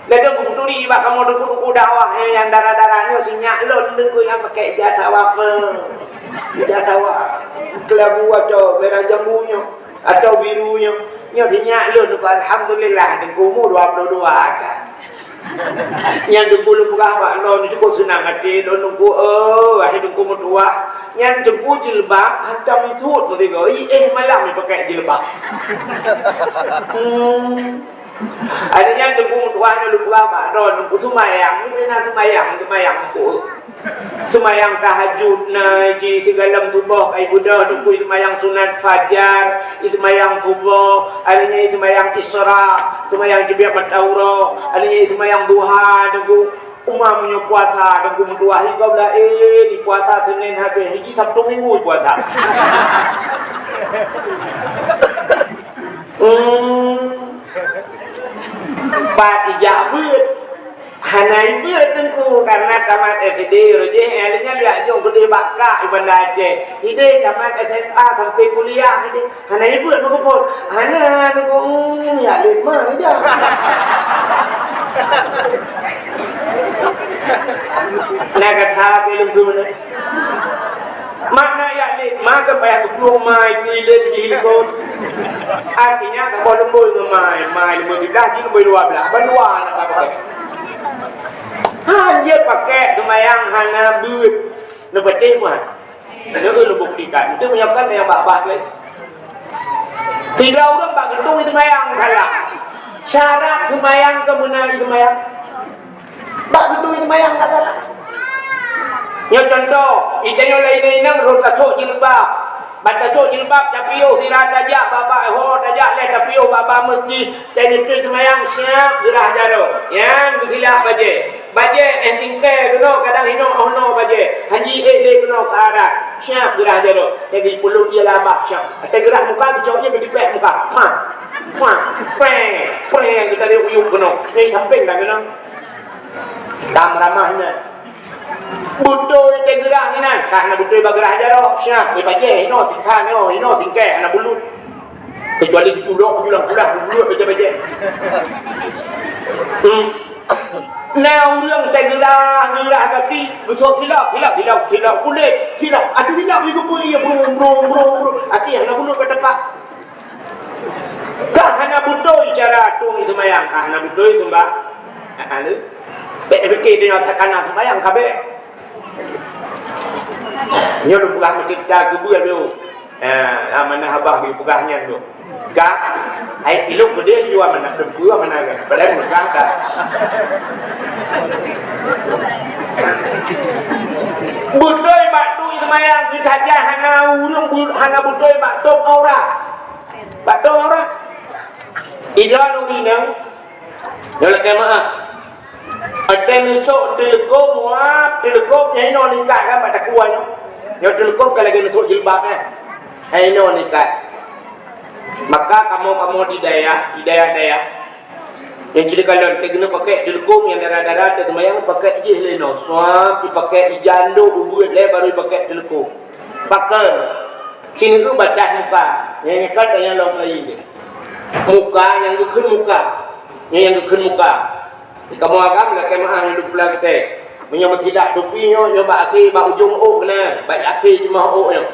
Ladôm kupeuturi bak kamoe teungku-teungku dakwah nyoe nyang dara-dara nyoe, sinyak lôn teungku nyang pakai ijazah wafer. Ijazah wa-, kelabu atau merah jambu nyoe, atau biru nyoe. Nyoe sinyak lôn teungku, alhamdulillah, teungku umur dua puluh dua ka. Nyan teungku lôn peugah bak lôn, cukup seunang até lôn teungku, eh, hai teungku meutuwah. Nyan teungku jilbab hantom isut meusigoe, i éh malam ipakai jilbab. Hmm. Akhirnya teungku meutuwah nyoe lôn peugah bak lôn, teungku seumayang, teungku na seumayang, seumayang teungku. Seumayang tahajud na, ji sigohlom suboh ka ibeudôh teungku, seumayang sunat fajar, seumayang suboh, akhirnya seumayang Isra, seumayang jibiak mata uroe, akhirnya seumayang duha teungku. Uma meunyoe puasa teungku meutuwah, i gob laén, i puasa Senin habéh, hiji Sabtu Minggu i puasa. Hmm. Pat ijak beuet. Hana ibeuet teungku, karena tamat S D, rojih, eh, lheueh nyan jak jok keudeh bak kak di Banda Aceh. Hideh tamat S M A sampai kuliah, hideh. Hana ibeuet meukeupot. Hana, teungku, hmm, jak lét ma neujak. Na gata lôn keu mana? Makna jak lét ma kan payah geuplueng mai, keu ilét jih likot. Artinya, saboh leumbôi ngon mai, mai leumbôi siblaih, jih leumbôi dua blaih, ban dua na ka pakai. Hanjeuet pakai seumayang hana beuet. Neupatéh meuhan. Nyoe lôn buktikan. Itu meunyoe kon nyang bah-bah lé. Sidroe ureueng bak geutui seumayang salah. Syarat seumayang keu meunan seumayang. Bak geutui seumayang ka salah. Nyoe contoh, i tanyoe lé inong-inong rhot tasok jilbab. Ban tasok jilbab tapiôh sira tajak bak-bak ho tajak lé tapiôh bak-bak meuseujid. Tanyoe tui seumayang siap geurah jaroe. Nyan geusilap bajée. Bajée éh singkée keunoe kadang hinoe oh noe bajée. Haji ék lé keunoe ka adat. Siap geurah jaroe. Jadi peulut ie labah siap. Até geurah muka geucok ie geutipék muka. Pah. Pah. Peng. Peng geutarek uyuek keunoe. Nyang sampéng dah keunoe. Tam ramah nyan. Beutôi teugeurah inan, ka hana beutôi bak geurah jaroe, siap, di bajée, inoe singkhan, inoe, inoe singkée, hana bulut. Kecuali geuculok, geulang pulah, geubuet becek-becek. Hmm. Na ureuëng teugeurah-geurah gaki, geucok silap, silap, silap, silap kulét, silap. Ateueh silap, geupeu ie brung, brung, brung, brung. Akhé hana buleuen bak teumpat. Ka hana beutôi cara tueng seumayang, ka hana beutôi seumbah. Ha, ha, lé. Bèk pike tanyoe takana seumayang ka bèk. Nyoe lôn peugah meucebta keubeue lôn. Ha, ha, mana habah geupeugah nyan tu. Ka, hai ilok beudeh jua mana teumpeue mana kan. Padahai meugah ka. Beutôi bak tueng seumayang, geutajak hana ureuëng bu-, hana beutôi bak tôp aurat. Bak tôp aurat. Ila nuri nang. Nyoe lakèe meu'ah. Watèe neusok teuleukom, wah, teuleukom nyang inoe ningkat kan bak takue nyoe. Nyoe teuleukom ka lagèe neusok jilbab, eh. Nyang inoe ningkat. Maka kamoe-kamoe di dayah, di dayah-dayah, nyang cit kalon, keu keuneuk pakèk teuleukom nyang dara-dara, teuh seumayang pakèk jih lé inoe. Suap jipakèk ija ndok ubeuet lé, baru jipakèk teuleukom. Pakon? Sineuk batah muka. Nyang nyekat nyang lom laén deh. Muka nyang geukheun muka. Nyang, nyang geukheun muka. Kamoe agam lakèe meu'ah nyoe dum pula geutek. Meunyoe meusidak tupi nyoe, nyoe bak akhé, bak ujong ôk keunan. Bak akhé jeumoh ôk nyoe.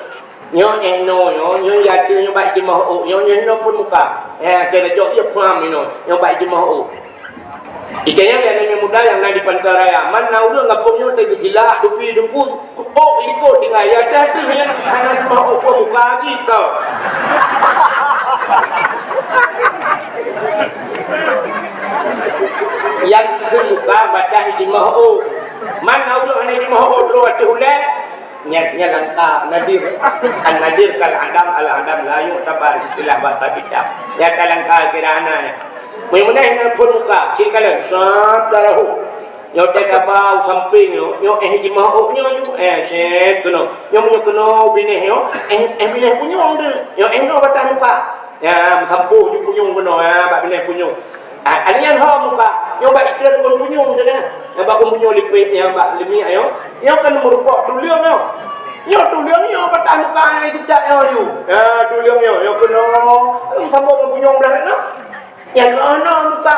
Nyoe eh no nyoe, nyoe yade nyoe bak jeumoh ôk nyoe, nyoe hinoe phon muka. Eh, kena jok ie pham inoe, nyoe bak jeumoh ôk. Ikeu nyan lé aneuk muda nyang na di Pantai Raya. Man na ureueng gampông nyoe teuka silap, dupi dengku, ôk likot tinggai. Ya dah tu nyan hana jeumoh ôk pun muka cit tau. Nyang keu muka badah jeumoh ôk. Man na ureueng hana jeumoh ôk droe ateueh ulèe. Nyan, nyan langkah nadir. An-nadir kal adam, al adam la yu'tabar, istilah bahasa kitab. Nyan ka langkah kira ana nyan. Meunyoe meunan nyan phon muka, cit kalon, sat darahu. Nyoe teuka bak sampéng nyoe, nyoe eh jeumoh ôk nyoe, nyoe eh sét keunoe. Nyoe meunyoe keunoe binéh nyoe, eh, eh binéh punyueng tu. Nyoe eh nyoe batah muka. Ya, meusampôh ju punyueng keunoe, ya, bak binéh punyueng. Ah, nyan ho muka. Nyoe bak ikeu ôn punyueng tu kan. Nyoe bak ôn punyueng lipék, nyoe bak limiek nyoe. Nyoe kan meurupok tuleueng nyoe. Nyoe tuleueng nyoe batah muka nyoe cicak nyoe yu. Ya, tuleueng nyoe, nyoe keunoe. Sambông ngon punyueng blah nyoe. Nyan keunoe muka.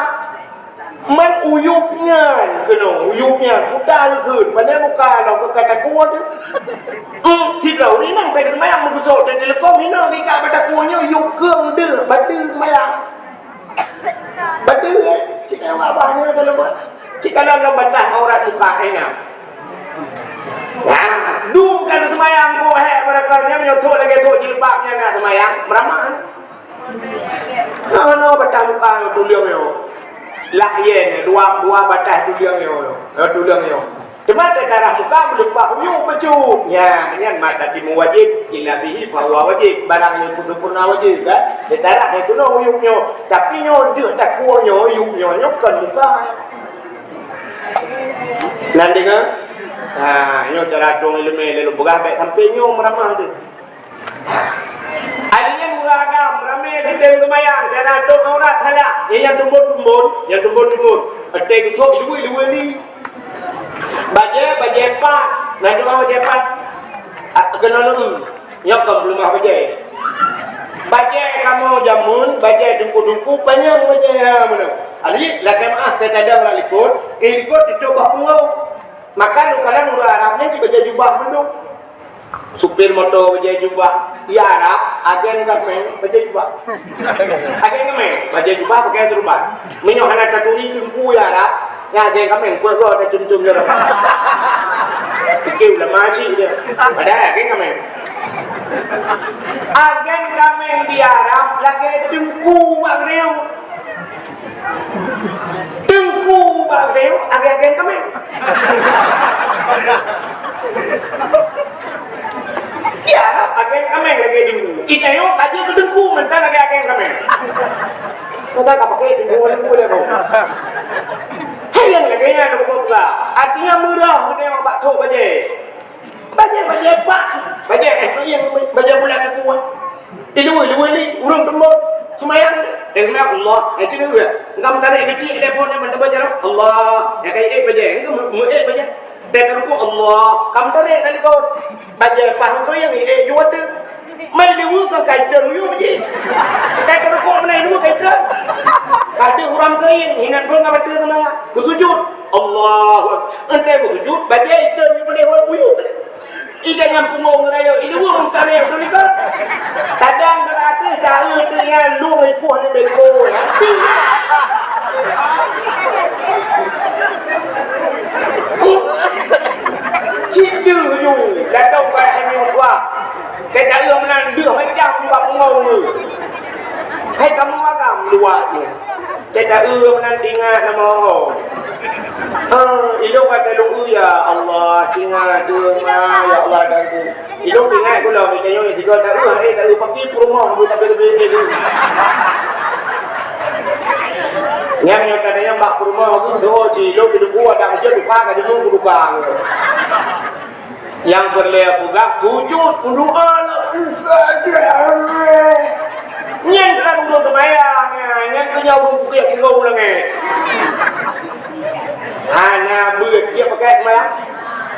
Man uyueb nyan keunoe, uyueb nyan. Puta geukheun, pandai muka nyoe keu ka takue tu. Hmm, sidroe ureueng inong teuka seumayang meugeusok teuteuleukom hinoe geuikat bak takue nyoe, yub keueng deuh, bateue seumayang. Bateue, eh? Cit nyang babah nyoe dalam ba-, cit ka dalam batah aurat muka, eh, na. Nah, dum ka seumayang, boh hek, barangkapeue nyan, meunyoe sok lagèe sok jilbab nyan na seumayang, meuramah. Nah, na batah muka nyoe, tuleueng nyoe. Lah, yen, dua, dua batah tuleueng nyoe, nyoe, tuleueng nyoe. Teuma teutarah muka meuleupah uyueb bacut. Nyan, nyan mata timu wajéb, illa bihi fahuwa wajéb. Barang nyang peureuna wajéb, kan? Teutarah nyang keunoe uyueb nyoe. Tapi nyoe deuh takue nyoe, uyueb nyoe, nyoe kon muka. Nan deungö? Ha, nyoe cara tueng ileumèe lalu peugah bèk sampai nyoe meuramah tu. Adak nyan ureueng agam ramé geutem seumayang, cara tueng aurat salah. Nyan nyang tumbon-tumbon, nyang tumbon-tumbon. Watèe geusok iluwi-luwi li. Bajèe, bajèe pas. Na dua bajèe pas. Ah, keunoe lôn. Nyoe kon peuleumah bajèe. Bajèe kamoe jameun, bajèe teungku-teungku, panyang bajèe, ha, meunoe. Adak, lakèe meu'ah, teuka tadong lam likot, eh, likot tutôp bak pungo. Maka lôn kalon ureueng Arab nyan cit bajèe jubah mandum. Supir moto bajèe jubah, di Arab, agen gaméng bajèe jubah. Agen gaméng bajèe jubah pakai turban. Meunyoe hana taturi teungku di Arab, nyan agen gaméng kuat goe tacum-cum jaroe. Pike ulama cit dia. Padahai agen gaméng. Agen gaméng di Arab lagèe teungku bak geureung. Teungku bak geureung agèe-agèe kaméng. Ya, agèe kaméng lagèe teungku. Ita nyoe ka jeuet keu teungku, mantong lagèe-agèe kaméng. Maka ka pakai teungku, teungku lé boh. Hai nyang lagèe nyan teungku pula. Artinya murah geutanyoe bak trok bajèe. Bajèe, bajèe pas. Bajèe, eh, bajèe, bajèe bulat aku, eh. Di luwa, luwa ni, ureueng teumbon. Seumayang, eh, seumayang Allah. Eh, tu dia. Engkau meutarek keutik, telepon, eh, mantong baca, Allah. Eh, kai, eh, bajèe. Engkau mu-, mu-, eh, bajèe. Dia telepon, Allah. Kamu tarik dari kau. Bajèe pas engkau yang, eh, jual tu. Mai deungoe ka kaiton yue jih. Ka teurukok meunan deungoe kaiton. Ka deuh ureueng keuieng, hinan pun ka bateue teuma. Beusujud. Allahu Akbar. Enteuk beusujud, bajée iton yue boleh wai buyuek. Ida nyang pungo ngeurayeuk, ileue meutarek tu likot. Kadang beratus taeu tu nyan lueng ipoh ni beko. Cit deuh ju, ladong bak hanyut wah. Keu taeu meunan deuh macam dua pungo ngeue. Hai kamoe agam dua nyoe. Teuka eu meunan ingat nama Allah. Ah, ilong kata lôn, "Ya Allah, ingat tu, ma, ya Allah, dan tu." Ilong ingat pula, kita nyoe tiga tak eu, eh, tak eu paki peurumoh, bu tapi lebih ni tu. Nyang nyoe tadi nyang bak peurumoh tu, tu, ci, ilong di duku ada macam duka, ka jemu duka. Nyang peureulée peugah, sujud, meudoa lah. Nyan kan ureueng seumayang, nyan, nyan keu nyan ureueng pukék tinggai u langét. Hana beuet, dia pakai seumayang.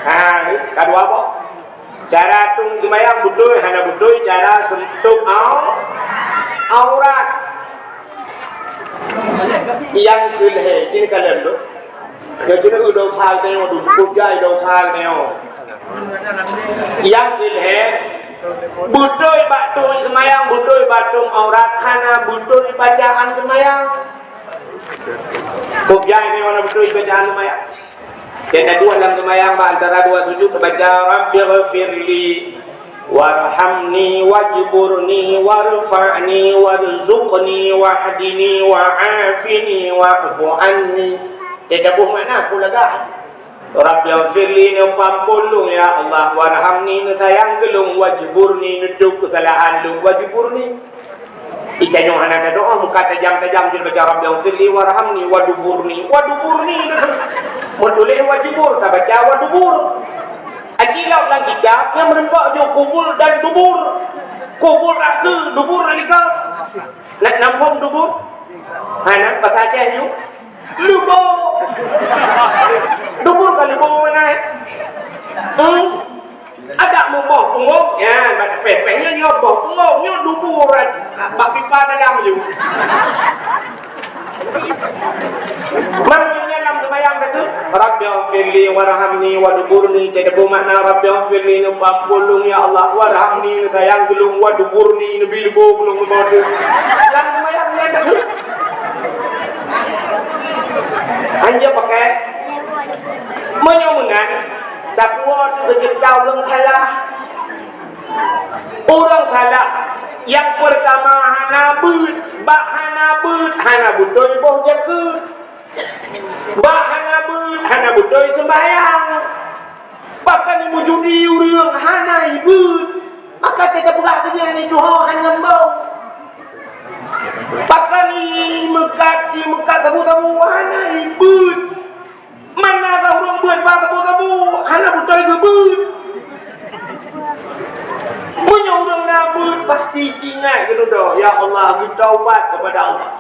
Ha, ni, ka dua boh. Cara tung seumayang beutôi, hana beutôi, cara sentuh au-, aurat. Nyang keu lhée, cit kalon tu. Keu jeuet u dosa geutanyoe, dukut jai dosa geutanyoe. Nyang keu lhée, beutôi bak tueng seumayang, beutôi bak tueng aurat, hana beutôi bacaan seumayang. Kok jai nyoe hana beutôi bacaan seumayang. Dan dua lam seumayang bak antara dua sujud baca, "Rabbighfirli warhamni wajburni warfa'ni warzuqni wahdini wa'afini wa'fu anni." Teutabôh makna peue lagak. "Rabbighfirli," neupeuampôn lôn, ya Allah, "warhamni," neusayang keu lôn, "wajburni," neutôb keusalahan lôn, "wajburni." Di tanyoe hana tadoa, muka tajam-tajam jeuet baca, "Rabbighfirli warhamni waduburni." Waduburni. Meutuléh wajibur, tabaca wadubur. Aci lom lam kitab nyang meureumpok jeuet kubul dan dubur. Kubul rasa, dubur nalika. Nak nampung dubur? Hana, bahasa Aceh ju. Lubô. Dubur ka lubô na, eh? Hmm. Agak muboh punggong, ya, bak peh-peh nyoe, nyoe boh punggong, nyoe dubur, bak pipa dalam ju. Maksudnya dalam sembahyang tu, "Rabbighfirli warhamni waduburni," teutabôh makna, "Rabbighfirli," neupeuampôn lôn, ya Allah, "warhamni," neusayang keu lôn, "waduburni," neubi lubô keu lôn ngon boh tu. Dalam sembahyang nyan dah. Hanya pakai. Meunyoe meunan, Tapi woe teukeujeuet ka ureueng salah. Ureueng salah nyang peurtama hana beuet, bak hana beuet, hana beutôi boh jakeuet. Bak hana beuet, hana beutôi seumbahyang. Pakon meujudi ureueng hana beuet, maka teuka peugah keu nyan itu ho hana mbong. Pakon meukat, meukat sabu-sabu hana beuet. Mana ka ureueng beuet bak sabu-sabu, hana beutôi geubeuet. Meunyoe ureueng na beuet, pasti ingat keunoe, "Ya Allah, geutaubat kepada Allah."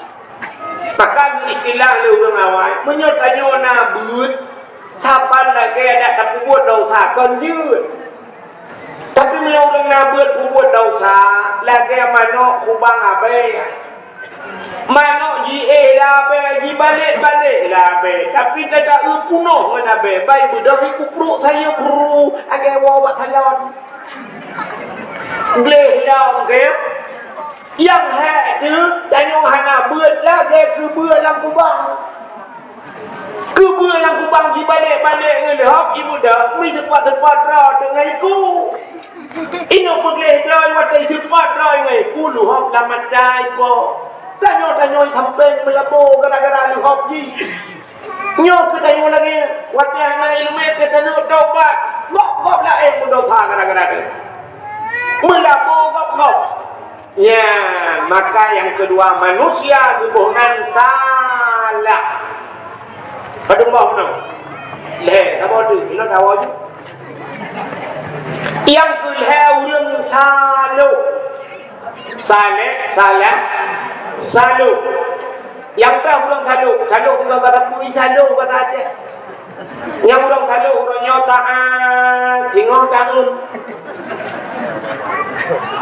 Maka geuistilah lé ureueng awai, meunyoe tanyoe na beuet, saban lagée adak tapeubuet desya kon jeuet. Tapi meunyoe ureueng na beuet peubuet desya, lagée manök kubang abée. Manök jiéh lé abée, jibalek-balek lé abée, tapi teuka eu punoh ngon abée, bai beudôh ikuprok sayeuep, brrr, lagée woe bak salon. Gleh lom, keu? Nyang hék teuh, tanyoe hana beuet lagée keu beuet lam kubang. Keu beuet lam kubang jibalek-balek ngon lhok ibeudôh, mi seupôt-seupôt droe teungoh iku. Inoe peugleh droe watée seupôt droe ngon iku lhok lam mata ipo. Tanyoe-tanyoe sampéng meulabo gara-gara lhok jih. Nyoe keu tanyoe lagée, watée hana ileumé teuh tanyoe taubat, gob-gob laén meudesya gara-gara teuh. Meulabo gob-gob. Nyan, maka nyang keudua, manusia geuboh nan salah. Padum boh nyoe? Lhée, saboh tu, nyoe saboh tu. Nyang keulhée ureueng saloh. Saleh, salah, saloh. Nyang ka ureueng saloh, saloh tu bahasa Pui, saloh bahasa Aceh. Nyang ureueng saloh uroe nyoe taát, singoh taun.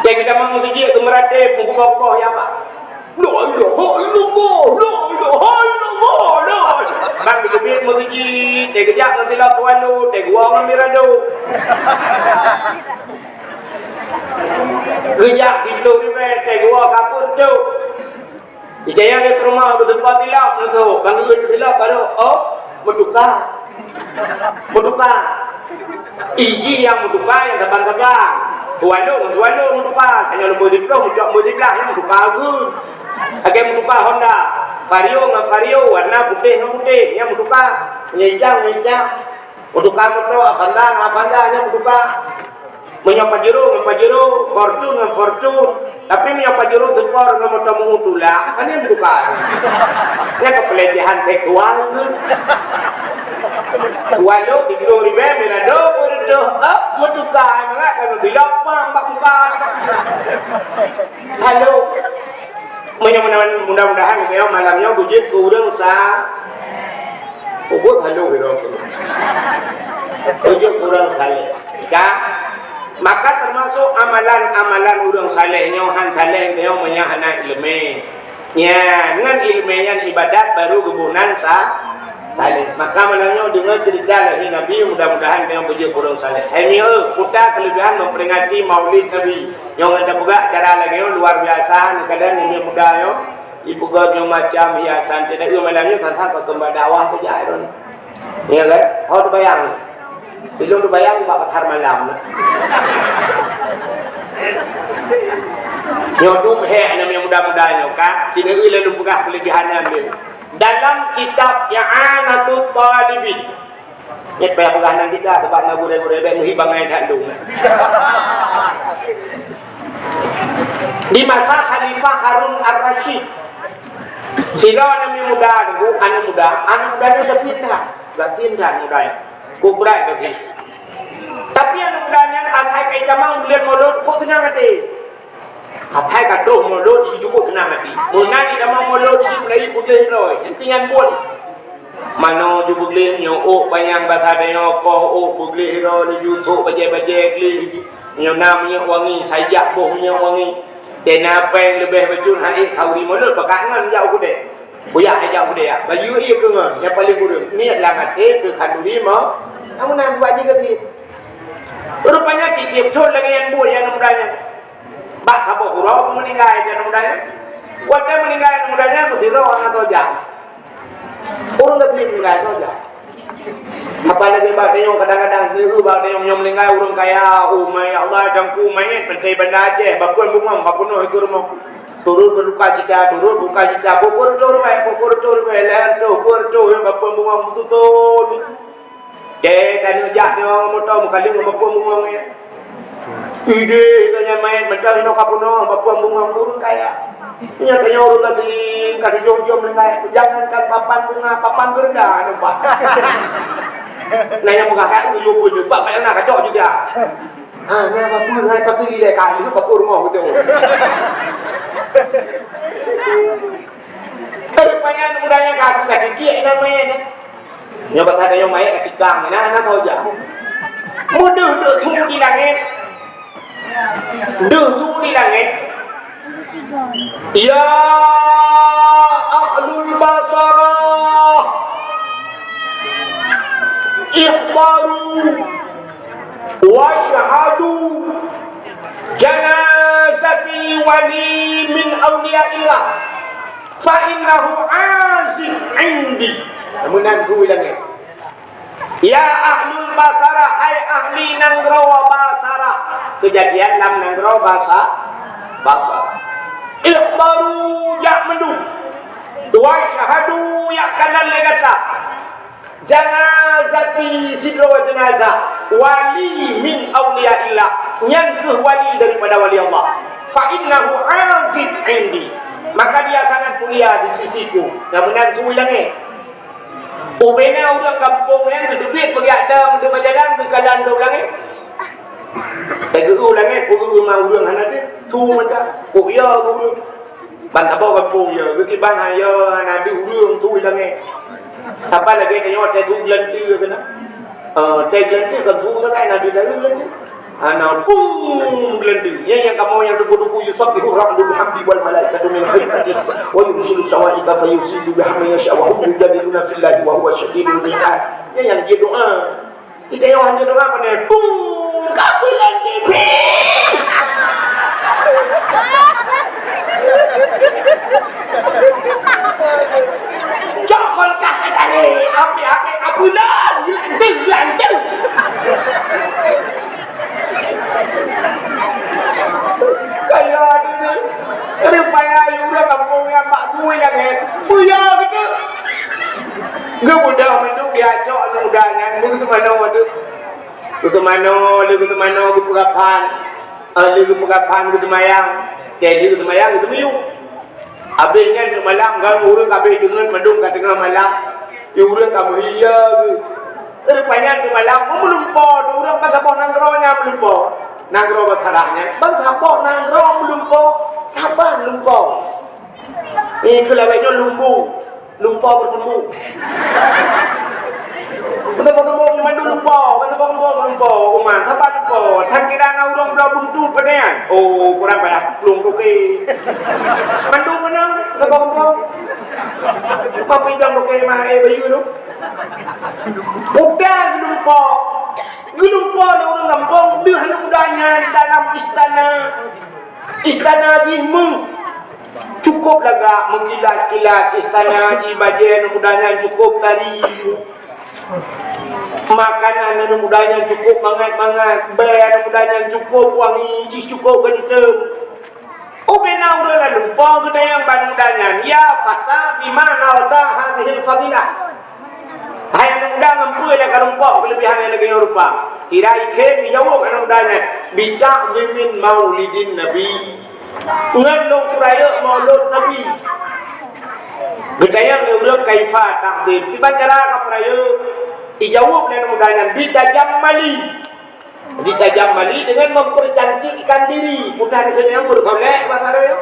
Teuka tamong meuseujid keu meuratéb, meugugoh-gugoh ya, Pak. La ilaha illallah, la ilaha illallah, la ilaha. Bang geuteubiet meuseujid, teuka geujak ngon silop tuan lu, teuka geuwoe ngon mirado. Geujak siplôh ribèe, teuka geuwoe kapeuet tu. Icaya lé peurumoh geutupa silop, neutrôk. Bang geuyue silop baru, oh, meutuka. Meutuka. Iji nyang meutuka nyang saban-saban. Tuan lu, tuan lu meutuka. Tanyoe leumbô siplôh, meucok leumbô siblaih, nyang meutuka geuyue. Lagèe meutuka Honda. Vario ngon Vario, warna putéh ngon putéh, nyang meutuka. Meunyoe ijang ngon ijang. Meutuka moto Avanza ngon Avanza, nyang meutuka. Meunyoe Pajero ngon Pajero, Fortuner ngon Fortuner. Tapi meunyoe Pajero Sport ngon moto meu-uet tulak, kan nyang meutuka. Nyan keu pelecehan seksual tu. Walau tiga ribèe, mirado, beureudoh, eh, meutuka, mangat kan silop pang bak muka. Halo. Meunyoe mudah-, mudah-mudahan, meunyoe malam nyoe beujeuet keu ureueng sa-, ubot halo keudroe. Beujeuet keu ureueng saleh. Ka? Maka teumasok amalan-amalan ureueng saleh nyoe han saleh nyoe meunyoe hana ileumèe. Nyan, ngon ileumèe nyan ibadat baru geuboh nan sa-, saleh. Maka malam nyoe deungö ceurita lahé Nabi, mudah-mudahan nyoe beujeuet keu ureueng saleh. Hai mieu, kuta keuleubihan memperingati Maulid Nabi. Nyoe ngon tapeugah acara lagèe nyoe luar biasa, neukalon nyoe muda nyoe, ipeugöt nyoe macam hiasan. Teudeue malam nyoe that-that bak keumah dakwah saja droeneuh. Ya kan? Ho teubayang. Bilong teubayang bak pasar malam. Nyoe dup hek nyoe muda-muda nyoe kan. Sinoe lé lôn peugah keuleubihan nyan lé. Dalam kitab I'anatut Talibin. Nyan payah peugah nan kita, sebab na gurèe-gurèe bèk meuhi bangai that dong. Di masa Khalifah Harun Ar-Rasyid, sidroe aneuk muda, aneuk muda, aneuk muda nyan gasien that, gasien that muda nyan. Kok brat gasien. Tapi aneuk muda nyan asai ka itamong buleuen Molot, kok seunang até. Asai ka troh Molot, jicukôp seunang até. Meunan itamong Molot, jih mulai putih droe. Nyan keuh nyan buet. Manoe jih beugleh, nyoe ôk panyang basa tanyoe koh ôk beugleh droe, laju sôk bajèe-bajèe gleh jih. Nyoe na minyeuk wangi, saijak boh minyeuk wangi. Tena péng leubeh bacut han ék khanduri Molot, pakat ngon jak u keudè. Buyak han jak u keudè, baju ie keu ngon, nyang paleng kureueng. Niet lam até keu khanduri mo-, nyang meunan buat jih gasien. Rupanya tiep-tiep thôn lagèe nyan buet nyang muda nyan. Bak saboh uroe meuninggai nyang muda nyan. Watèe meuninggai nyang muda nyan, meusidroe aneuk toja. Ureueng gasien meuninggai toja. Apalagi bak tanyoe kadang-kadang, nyoe bak tanyoe nyoe meuninggai ureueng kaya, oh, ya Allah, teungku manyét, pantai Banda Aceh, bapeuen bungöng, bak peunoh ikeue rumoh. Turot beudukacita, turot beudukacita, peuet reutôh ribèe, peuet reutôh ribèe, lhèe reutôh, peuet reutôh, bapeuen bungöng meususon. Cit taneuk jak nyoe moto meukaleueng bapeuen bungöng nyan. Idéh ka nyan manyét mantong inoe ka peunoh bapeuen bungöng ureueng kaya. Nyan tanyoe ureueng gasien ka tujoh jeuem leungkai. Jangankan papan bunga, papan geureuda teumpat. Nah, nyang peugah kat tujoh peuet jeuem, bak nyang na kacok juga. Ah, nyan bapeuen hai pakai lilai kali bapeuen rumoh beutôi. Rupanya muda nyan ka aku ka titik nama nyan. Nyoe basa tanyoe manyét ka tikang, na, na saja. Meudeuh deuh su di langét. Deuh su di langét. Ya ahlul Basarah, ihdaru wasyhadu janazati wali min auliyaillah. Fa innahu azib indi. Meunan ku bilang nyan. Ya ahlul Basarah, hai ahli nanggroe Basarah. Keujadian lam nanggroe Basa-, Basarah. Ikhbaru, jak mandum. Wa syahadu, jak kalon lé gata. Janazati, sidroe jeunazah, wali min auliyaillah, nyan kheueh wali daripada wali Allah. Fa innahu azib indi, maka dia sangat mulia di sisiku. Nyang meunan su di langét. Ubena ureueng gampông nyan geuteubiet peugah dong, geuteubiet jalan, geukalon dong langét. Teugeue langét, peue ma ureueng hana deuh, su meuda, peue ya ureueng. Ban saboh gampông ya, geukiban hana, hana deuh ureueng su di langét. Saban lagèe tanyoe watèe su geulanteue keunan. Eh, watèe geulanteue kan su sagai na deuh geulanteue. Hana pung geulanteu. Nyan nyang kamoe nyang tuku-tuku, "Yusabbihu ra'du bihamdi wal malaikatu min khifatihi wa yursilu sawa'iqa fayusibu biha man yasha wa hum yujadiluna fillahi wa huwa syadidul mihal." Nyan nyang jeuet doa. Kita yang hanya doa mana? Pung, kabeulan T V. Cok kolkah ka tadi, api-api kabeulan, geulanteu, geulanteu. Kaya ni, ni. Rupanya ureueng kampung nyang bak tui langét, buya gitu. Geubeudôh mandum diajok aneuk muda nyan, geuteumanoe mandum. Geuteumanoe, lé geuteumanoe geupeugah phan. Ah, lé geupeugah phan geuteumayang. Teuh lé geuteumanoe geuteumiyueb. Abéh nyan teuk malam, kan ureueng ka abéh deungon mandum ka teungoh malam. Di ureueng ka meuhia geuh. Rupanya teuk malam, meulumpoe, ureueng ka saboh nanggroe nyan meulumpoe. Nanggroe Basarah nyan, ban saboh nanggroe meulumpoe, saban lumpoe. Nyan keuh lawét nyoe lumbu, lumpoe beuseumu. Beuseumu-seumu nyoe mandum lumpoe, beuseumu-seumu lumpoe, uma, saban lumpoe. Tan kira na ureueng bloe buntut peue nyan. Oh, kurang payah plueng toke. Mandum beunang, beuseumu-seumu. Mampu idong toke mah, eh, bayeue tu. Buta geulumpoe. Geulumpoe lé ureueng gampông deuh aneuk muda nyan dalam istana. Istana jih meuh. Cukôp lagak meukilat-kilat istana jih, bajèe aneuk muda nyan cukôp tari. Makanan aneuk muda nyan cukôp mangat-mangat, bèe aneuk muda nyan cukôp wangi, jih cukôp geuntèm. Ubena ureueng lalumpoe geutanyong bak aneuk muda nyan, "Ya fata, bima nailta hadzihil fadilah?" Hai aneuk muda, ngon peue lé ka lumpoe keuleubihan nyang lagèe nyoe rupa? Kira ikhem jijaweueb aneuk muda nyan, "Bi ta'zimin maulidin Nabi." Ngon lôn peurayeuk maulud Nabi. Geutanyong lé ureueng, "Kaifa ta'zim?" Kiban cara kapeurayeuk? Ijaweueb lé aneuk muda nyan, "Bi tajammali." Jitajammali dengan mempercantikkan diri. Peue tan keuneuk beursolek basa droe.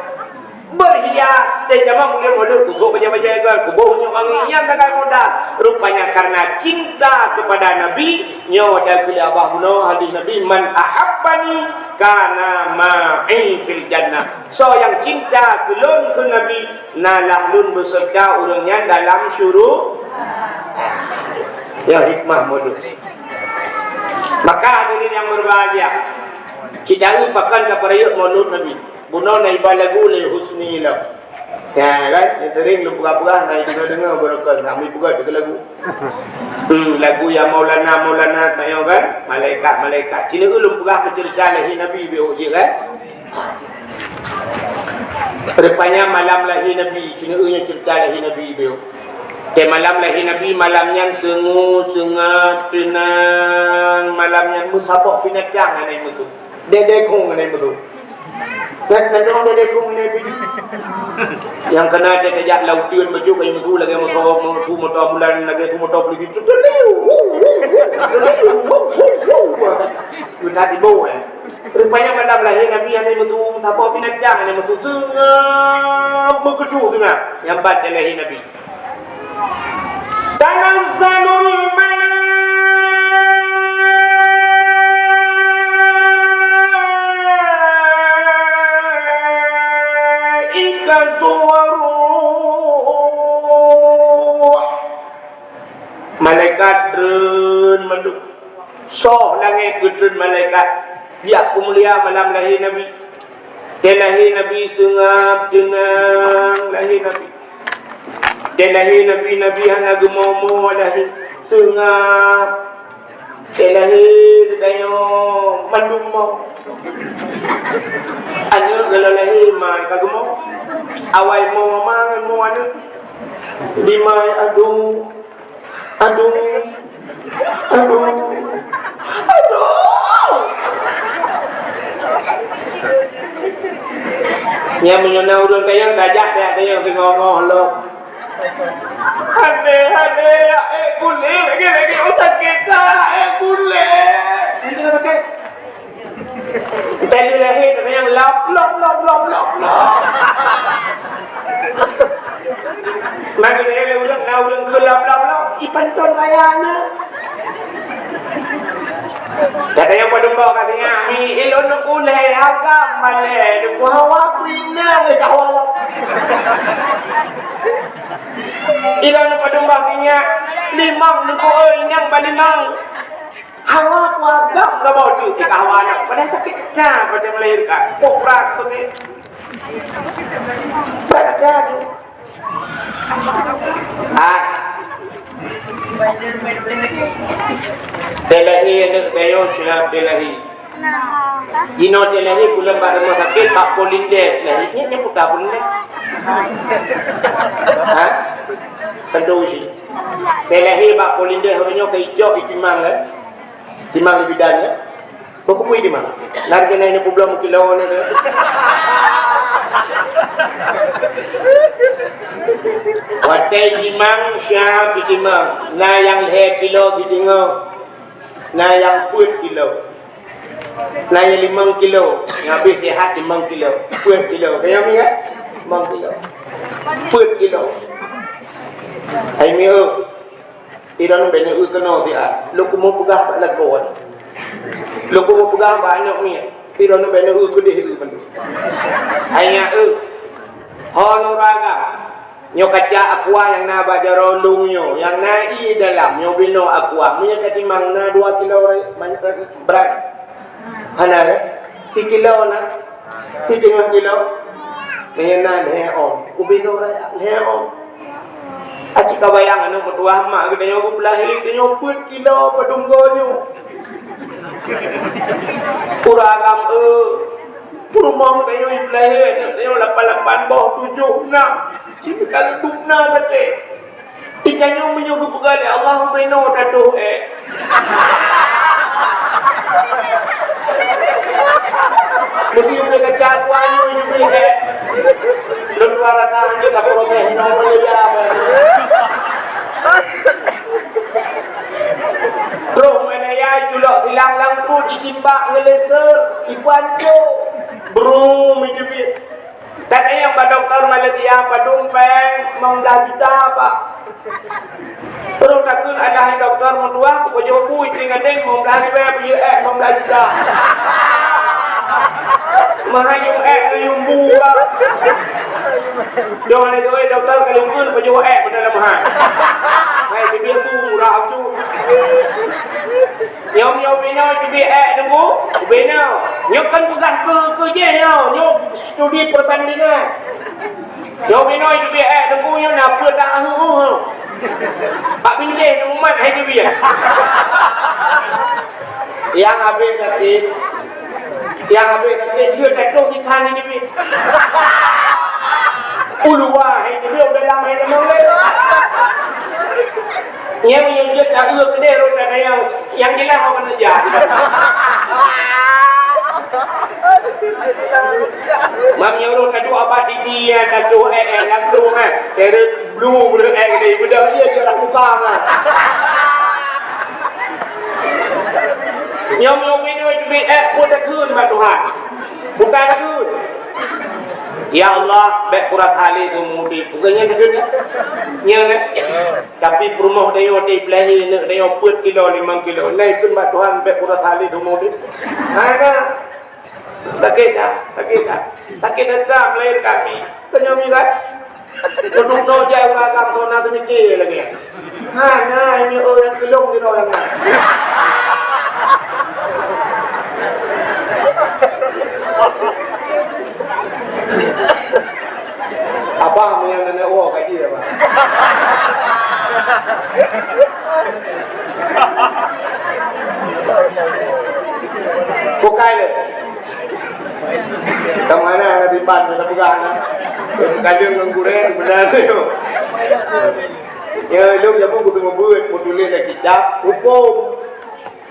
Berhias, teuh jameun ulèe mulod, kusok bajèe-bajèe gèt, kuboh minyeuk wangi, nyan sagai modal. Rupanya karena cinta kepada Nabi, nyoe dan keu lé abah bunoe hadis Nabi, "Man ahabbani kana ma'i fil jannah." Soe nyang cinta keu lôn, keu Nabi, na lah lôn beuseureuta ureueng nyan dalam syuru-, ya, hikmah mulod. Maka hadirin yang berbahagia, kita pakon tapeurayeuk maulud Nabi. Bunoe na iba lagu lé Husni lom. Ya kan? Nyang sering lôn peugah-peugah, na deungoe-deungoe barokon, kami peugah deungoe lagu. Hmm, lagu ya Maulana, Maulana, tanyoe kan? Malaikat, malaikat. Cina ulôn peugah keu cerita lahé Nabi, beu jih kan? Rupanya malam lahé Nabi, cina ulôn cerita lahé Nabi, beu. Di malam lahé Nabi, malam nyan seungue, seungab, teunang. Malam nyan meusaboh binatang hana meusu. Dedekong hana meusu. Kan, kan dong dedekong hana meusu. Nyang keunan tajak lam uteuen bacut ka meusu, lagèe meusu, meusu moto ambulan, lagèe su moto polisi. Tutuliu, wu, wu, wu, tutuliu, wu, wu, wu. Udah tiba, eh. Rupanya malam lahé Nabi hana meusu saboh binatang, hana meusu, seungab, meukeudeh seungab. Nyang ban di lahé Nabi. Tanazzalul malaikatu war ruh. Malaikat treun mandum. Soh langèt geutreun malaikat. Jak peumulia malam lahé Nabi. Di lahé Nabi seungab, teunang lahé Nabi. Di lahé Nabi, Nabi hana geumo-mo lahé. Seungab. Di lahé geutanyoe mandum mo. Aneuk galak lahé ma ka geumo. Awai mo ma ngon mo aneuk. Di ma, aduh. Aduh. Aduh. Aduh. Nyan meunyoe na ureueng tanyong, tajak tajak tanyong teungoh-ngoh lom. Hana, hana, eh, gulèe lagèe-lagèe, oh, sakét that, eh, gulèe. Hana sakét. Tadi lahé, katanya lap, lap, lap, lap, lap, lap. Maka dia ada ureueng, ada ureueng ke lap, lap, lap. Ipan ton raya na. Katanya pada mbak katanya, Ulèe agam malèe, nunggu hawa kuinang lé kawan. Ila nunggu domba sinyak, limang nunggu, eh, inang ba limang. Hawa ku agam ka bau tu, tika hawa anak. Padahal sakit kecil pada melahirkan. Kok berat tu ni? Berat kecil tu. Ah. Telahi aneuk tayong siap telahi. Jinoe telahi pulang bak rumah sakit, bak polindeh telahi. Nyan, nyan puta polindeh. Ha? Tentu uji. Telahi bak polindeh uroe nyoe keu ijok itimang, eh? Timang di bidan, eh? Bukui timang. Nan kena ini publoe kilo ni tu. Watèe timang, siap ditimang. Na nyang lhèe kilo sitingoh. Na nyang peuet kilo. Na nyang limong kilo. Nyang habéh sihat limong kilo. Peuet kilo. Kaya mi, kan? Limong kilo. Peuet kilo. Hai mi, oh. Droeneuh bèk neueu keunoe siat. Lôn keumeung peugah bak lakoe. Lôn keumeung peugah bak aneuk miet. Droeneuh bèk neueu keudeh eu bandum. Hai nyak eu. Ho nuragam. Nyoe kaca aqua nyang na bak jaroe lôn nyoe. Nyang na ié dalam nyoe binoe aqua. Meunyoe tatimang na dua kilo re-, banyak re-, brat. Hana re? Sikilo na. Siteungoh kilo. Meunyoe na lhèe ôn. Ubé nyoe raya lhèe ôn. Aci ka bayang aneuk meutuah mak geutanyoe geupeulahé, tanyoe peuet kilo padum goe nyoe. Uragam, eh, peurumoh geutanyoe jipeulahé, aneuk tanyoe lapan lapan boh, tujoh, nam. Cit ka leudup na saté. Di tanyoe meunyoe geupeugah lé Allah, ubé nyoe tatoh ék. Meusti ubé kaca kuah nyoe, ubé ék. Lôn dua rakaat nyoe ka protes nyoe, boleh ya, boleh. Troh Malaya, culok silang lam pruet, jitimbak ngon laser, ipancok. Brum, ijeubiet. That nyang bak dokto Malaysia padum péng limong blaih juta, Pak. Terus takheun ada hai dokto meutuah, kupajoh bu iteng-iteng limong blaih ribèe, beu yue ék limong blaih juta. Meuhai yum ék ngon yum bu, Pak. Dong lé gawé dokto ka lôn kheun pajoh ék beuna lam hai. Hai bibia bu murah tu. Nyoe, nyoe binoe teubiet ék teungku, binoe. Nyoe kan peugah keu, keu jih nyoe, nyoe studi perbandingan. Nyoe binoe teubiet ék teungku, nyoe na peue tak ahu-ahu. Pak bintéh umat hai teubiet. Nyang habéh sakét, nyang habéh sakét, dia jatuh di khan ini teubiet. Uluwa hai teubiet, udah lama hai teumong lé. Nyang, nyang jeuet taeu keudeh rot nyang, nyang jeulaih awak neujak. Mam nyang rot taduek aba titi, ya, taduek, eh, eh, lam tu, eh. Teret blu, blu, eh, keudeh, beudôh, iya, iya, lam muka, eh. Nyang, nyang minui teubiet, eh, pun takheun bak Tuhan. Bukan takheun. Ya Allah, bèk kurat hali tu mudi. Bukan nyan takheun, ya? Nyan, eh? Tapi peurumoh tanyoe watèe jipeulahé aneuk tanyoe peuet kilo, limong kilo. Lé kheun bak Tuhan bèk kurat hali tumu deh. Hana. Sakét that, sakét that. Sakét that melahirkan. Tanyoe mirat. Keuduek noe jai ureueng agam soe na teumikir lagèe nyan. Hana, ini ureueng keulong di ureueng nyan. Abang nyang nenek woe ka jih, abang. Bukai lé. Ka mana na dipan na peugah na. Kadang ngon gurèe beuna tu. Ya, lôn jameun kuteumeubuet, kutuléh lam kitab, huköm.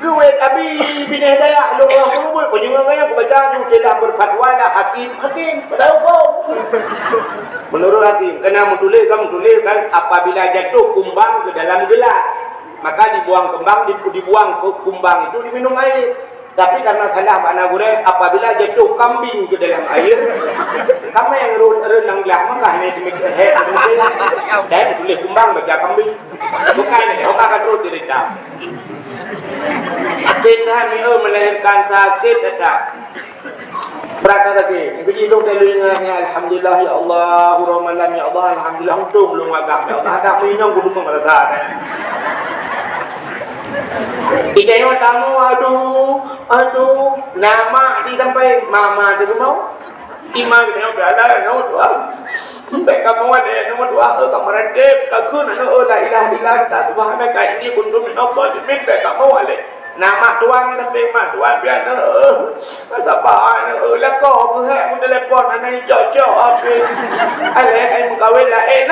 Geuwét abi binéh dayah lôn rhah meureubeut, peunyeungan nyang kubaca nyoe teulah berfatwa lah hakim, hakim, padahai huköm. Menurut hakim, karena meutuléh kan, meutuléh kan, apabila jatuh kumbang ke dalam gelas, maka dibuang kembang, di-, dibuang ke kumbang itu diminum air. Tapi karena salah makna gurèe, apabila jatuh kambing ke dalam air, kaméng rhun, rhun lam gelas, maka hana seumiké, hé, seumiké. Dan tuléh kumbang baca kambing. Bukan, eh, oka ka troh cerita. Sakét that, mi, eh, melahirkan sakét that. Peurasa sakét. Nyang keuji lôn teuh lôn ingat, ya, alhamdulillah, ya Allah, uroe malam, ya Allah, alhamdulillah, untông lôn agam, ya Allah. Adak meuinong kudu meurasa, kan. Ida nyoe tamu, aduh, aduh, nama di sampai mama di rumah. Iman nyoe galak nyoe dua. Sampai kamoe walek nyoe dua, eh, ka meureunteb, ka kheun nyoe, eh, la ilaha illa anta subhanaka inni kuntu minadh dhalimin, sampai kamoe walek. Nah, mak tuan sampai mak tuan pian, eh, sapa nyoe, eh, lakoe geuhek meutelepon, hana icok-cok, habéh. Alèh, ai meukawen laén.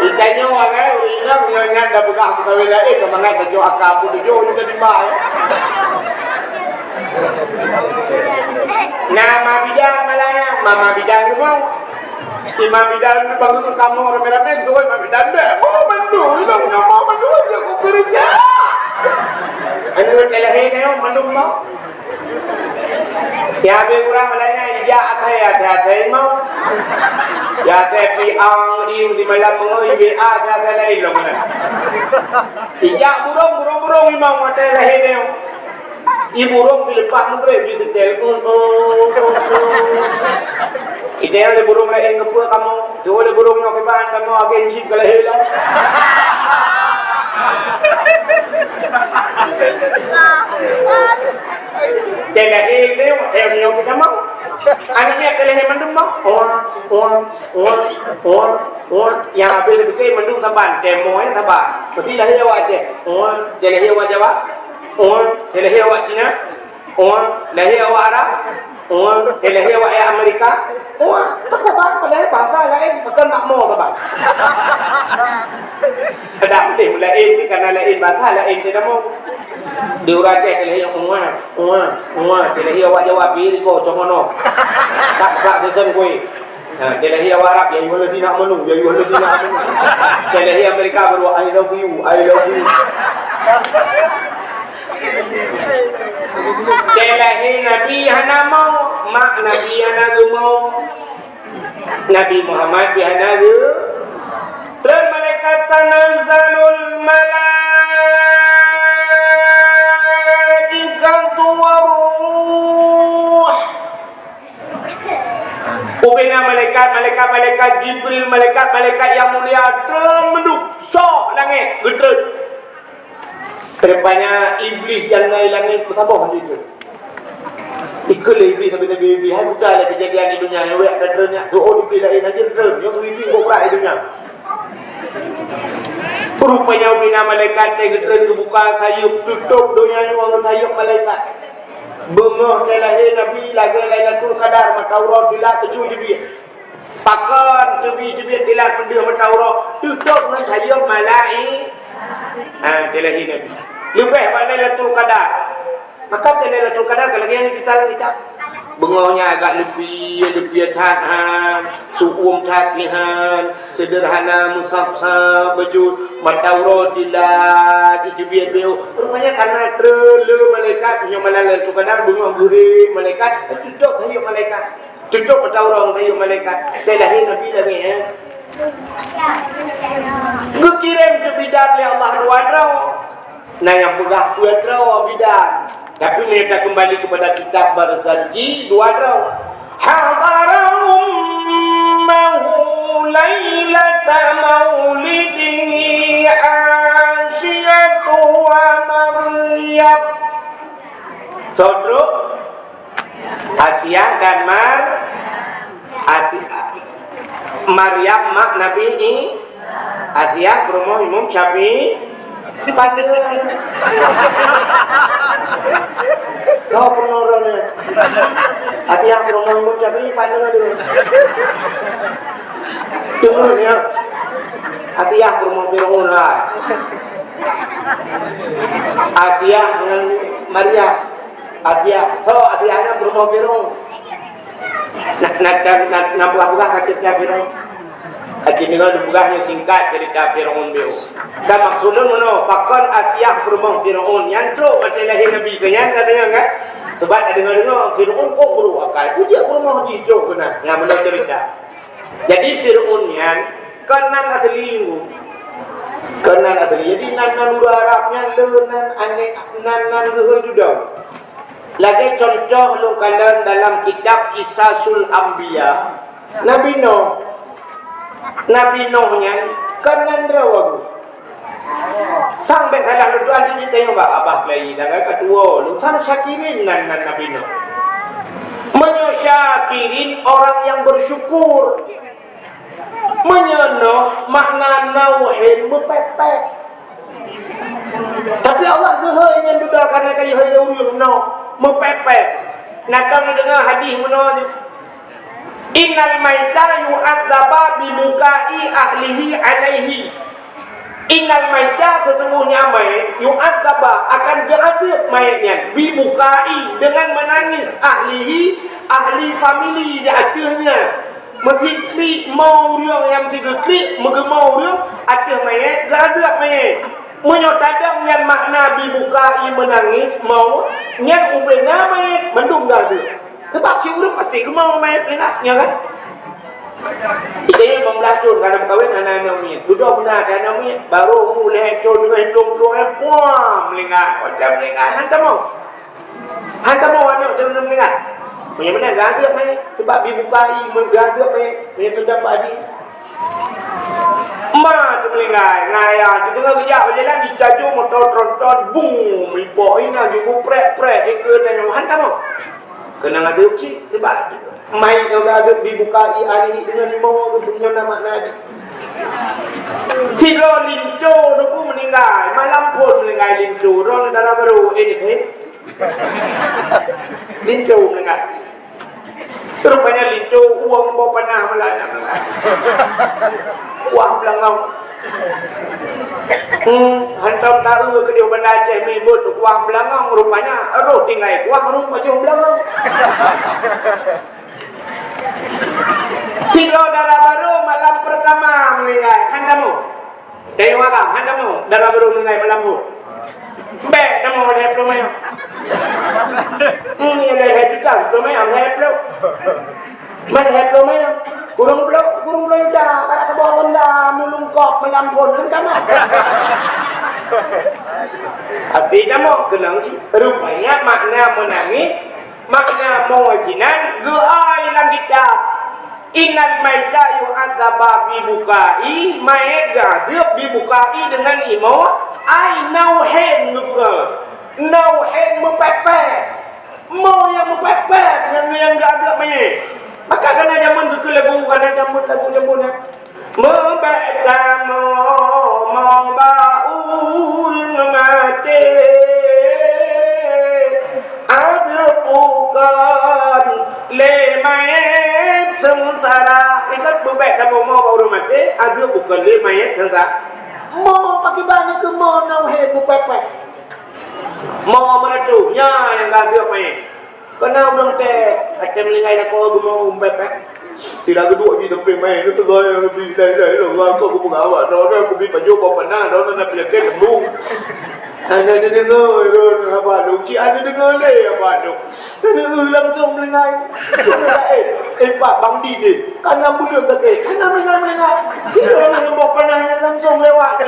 Itanyoe, kan, ureueng inong nyoe nyan dah peugah meukawen laén, keu mangat tacok aka peutujoh nyoe teurimba, ya. Nah, ma bidan malah nyan, ma, ma bidan rumoh. Si ma bidan tu bangun kamoe ramé-ramé, tu ma bidan deh. Oh, mandum, inong nyoe mandum, ya, ku keureuja. Anu, teuh lahé nyoe, mandum mau. Ya, habéh ureueng malam nyan ijak asai, asai, asai mau. Ya, asai P R, di, di malam mengoh, I B A, asai, asai laén lom, kan. Ijak burông, burông, burông, imong, asai lahé nyoe. I burông dileupah mugreb, di setel. Ide ada burông laén ngeupeu kamoe. Cuba ada burông nyoe kiban kamoe agen jih ka lahé lah. Teuh lahé nyoe, eh, nyoe kamoe. Aneuk nyan teuh lahé mandum mah. Wah, wah, wah, wah, wah. Nyang habéh beutôi mandum saban, teuh moe nyan saban. Meusti lahé awak Aceh. Wah, teuh lahé awak Jawa. Wah, teuh lahé awak Cina. Wah, lahé awak Arab. Wah, teuh lahé awak Amerika. Wah, tak saban, padahai bahasa laén, bukan makmo saban. Ada boleh laén ni, karena laén bahasa, laén teuh nama. Di ureueng Aceh teuh lahé, wah, wah, wah, teuh lahé awak Jawa, pih iko, cong manoe. Tak, tak, sesen kueh. Ha, teuh lahé awak Arab, ya ayyuhallazina amanu, ya ayyuhallazina amanu. Teuh lahé Amerika baru, "I love you, I love you." Teuh lahé Nabi hana mau, mak Nabi hana geumau. Nabi Muhammad pih hana geu-, treun malaikat, "Tanazzalul malaikatu warruh." Ubena malaikat, malaikat, malaikat Jibril, malaikat, malaikat nyang mulia, treun mandum, sok langét, geutreun. Rupanya Iblih nyang na i langét peusaboh laju treun. Ikheun lé Iblih sabe-sabe Iblih, hai muda lé keujadian di donya nyang wék ka treun nyan, seuôt Iblih laén hana treun, nyoe Iblih brat di donya. Rupanya ubena malaikat teuh geutreun geubuka sayeuep, tutôp donya nyoe ngon sayeuep malaikat. Beungoh teuh lahé Nabi lagèe Lailatul Qadar, mata uroe teulat teucue teubiet. Pakon teubiet-teubiet teulat peudeuh mata uroe, tutôp ngon sayeuep malai-, ha, teuh lahé Nabi. Leubeh bak Lailatul Qadar. Maka teuh Lailatul Qadar ka lagèe nyang geucalitra lam kitab. Beungoh nyan agak leupie, leupie that, ha, seuuem that nyan, seudeurhana, meusab-sab bacut, mata uroe teulat, teubiet beuh. Rupanya karena treun lé malaikat, nyoe malam Lailatul Qadar, beungoh geuék malaikat, tutôp sayeuep malaikat. Tutôp mata uroe sayeuep malaikat. Teuh lahé Nabi lagèe nyan. Geukirém keu bidan lé Allah dua droe. Na nyang peugah peuet droe bidan. Tapi meunyoe takeumbali keupada kitab Barzanji, dua droe. Hadara ummahu lailata maulidihi Asiyatu wa Maryam. Soe trok? Asiah dan Mar-, Asi-, Maryam mak Nabi I-, Asiah peurumoh Imam Syafi'i. Pat deungoe. Kau peurumoh droeneuh. Asiah peurumoh Imam Syafi'i, pat deungoe dulu. Tunggu ya. Asiah peurumoh Firaun lah. Asiah dengan Maryam. Asiah, so Asiah nyan peurumoh Firaun. Na, na, na, na, na buah-buah ka ceurita Firaun. Aci deungoe dipeugah nyoe singkat ceurita Firaun biôh. Dan maksud lôn meunoe, pakon Asiah peurumoh Firaun nyan trok watèe lahé Nabi keu nyan, ka deungoe kan? Sebab ka deungoe-deungoe Firaun, oh, guru akai. Peue jeuet peurumoh jih trok keunan. Nyan meunoe ceurita. Jadi Fir'aun nyan kon nan asli, kon nan asli. Jadi nan, nan ureuëng Arab nyan le nan aneh, nan, nan geuhôi dudoe. Lagée contoh lôn kalon dalam kitab Qisasul Anbiya, Nabi Nuh. Nabi Nuh nyan kon nan droe. Sang bék salah lôn tuan, di tanyoe bak babah keulayi, dan ka tuwoe lôn. Sang syakirin nan, nan Nabi Nuh. Meunyoe syakirin, orang yang bersyukur. Meunyoe Nuh, makna Nuhin meupék-pék. Tapi Allah geuhôi nyan dudoe karena ka jihôi lé ureuëng Nuh, meupék-pék. Na ka neudeungoe hadis bunoe nyoe. Innal maita yu'adzaba bibukai ahlihi alaihi. Innal maita, sesungguhnya mayét, yu'adzaba, akan geuazab mayét nyan, bibukai, dengan menangis, ahlihi, ahli famili di ateueh nyan. Meusiklik mo ureuëng nyang meusiklik, meugeumo ureuëng ateueh mayét, geuazab mayét. Meunyoe tadong nyan makna bibukai meunangis mo, nyan ubé na mayét mandum geuazab. Sebab si ureuëng pasti geumo mayét ingat, ya kan? Ite lima belas thon ka na meukawen hana aneuk miet. Dudoe beuna ka aneuk miet, barô mu lhée thon deungon lhée plôh thon, eh, puam, meuninggai. Watée meuninggai, han tamong. Han tamong aneuk teuh meuninggai. Meunyoe meunan geuazab mé, sebab bibukai meugeuazab mé, meunyoe teuh dapat di. Ma teuh meuninggai, ngon ayah teuh teungoh geujak bak jalan, jicajô moto tronton, bung, ipok inan jibu prek-prek, ikeue tanyong, han tamong. Keuneuk azeueb cit, sebab mayét nyoe geuazeueb bibukai ahlihi deungon lima geuh, nyoe na makna jih. Sidroe linto teungku meuninggai, malam phon meuninggai linto, droeneuh dara barô, eh, deh, eh. Linto meuninggai. Rupanya linto uwong boh panah meulayan-meulayan. Wah, beulangong. Hmm, hantom taeu keudeh Banda Aceh Mimut kuah beulangong, rupanya roh tinggai kuah, roh pajoh beulangong. Sidroe dara barô malam pertama meuninggai, han tamong. Dari Muharram, han tamong, dara barô meuninggai malam phon. Bék tamong lhée plôh mayong. Hmm, lhée, lhée juta, plôh mayong, lhée plôh. Man lhée plôh manyang. Kureueng plôh, kureueng plôh juta, ka saboh honda meulungkop malam phon, kan tamong. Pasti tamong, keunong cit. Rupanya makna meunangis, makna mo jinan geuai lam kitab. Innal maita yu'adzaba bibukai, mayét geuazeueb bibukai deungon imo, ai nauhin geupeugah. Nauhin meupék-pék. Mo nyang meupék-pék nyang, nyang geuazeueb manyét. Maka kana jameun geukheun lagu, kana jameun lagu-lagu nyan. Meubék tamoe, mo bak ureuëng maté, azeueb bukon lé manyét seungsara. Ingat, meubék tamoe mo bak ureuëng maté, azeueb bukon lé manyét seungsara. Mo pakriban keu mo nauhin meupék-pék. Mo meureutoh, nyan nyang geuazeueb manyét. Keunan ureuëng teuh, watée meuninggai lakoe geumo umpék-pék. Sira geuduek jih sampoe manyét, teuga, ya Rabbi, la ilaha illallah, kok geupeugah awak droeneuh, keubi pajoh boh panah, droeneuh na peunyakét leumbung. Hana neudeungoe droeneuh haba lôn, cit hana neudeungoe lé haba lôn. Hana, eh, langsong meuninggai. Eh, eh, Pak, Bang Din, eh, kana buleuen sakét, hana meuninggai-meuninggai. Droeneuh ngon boh panah nyan langsong lewat.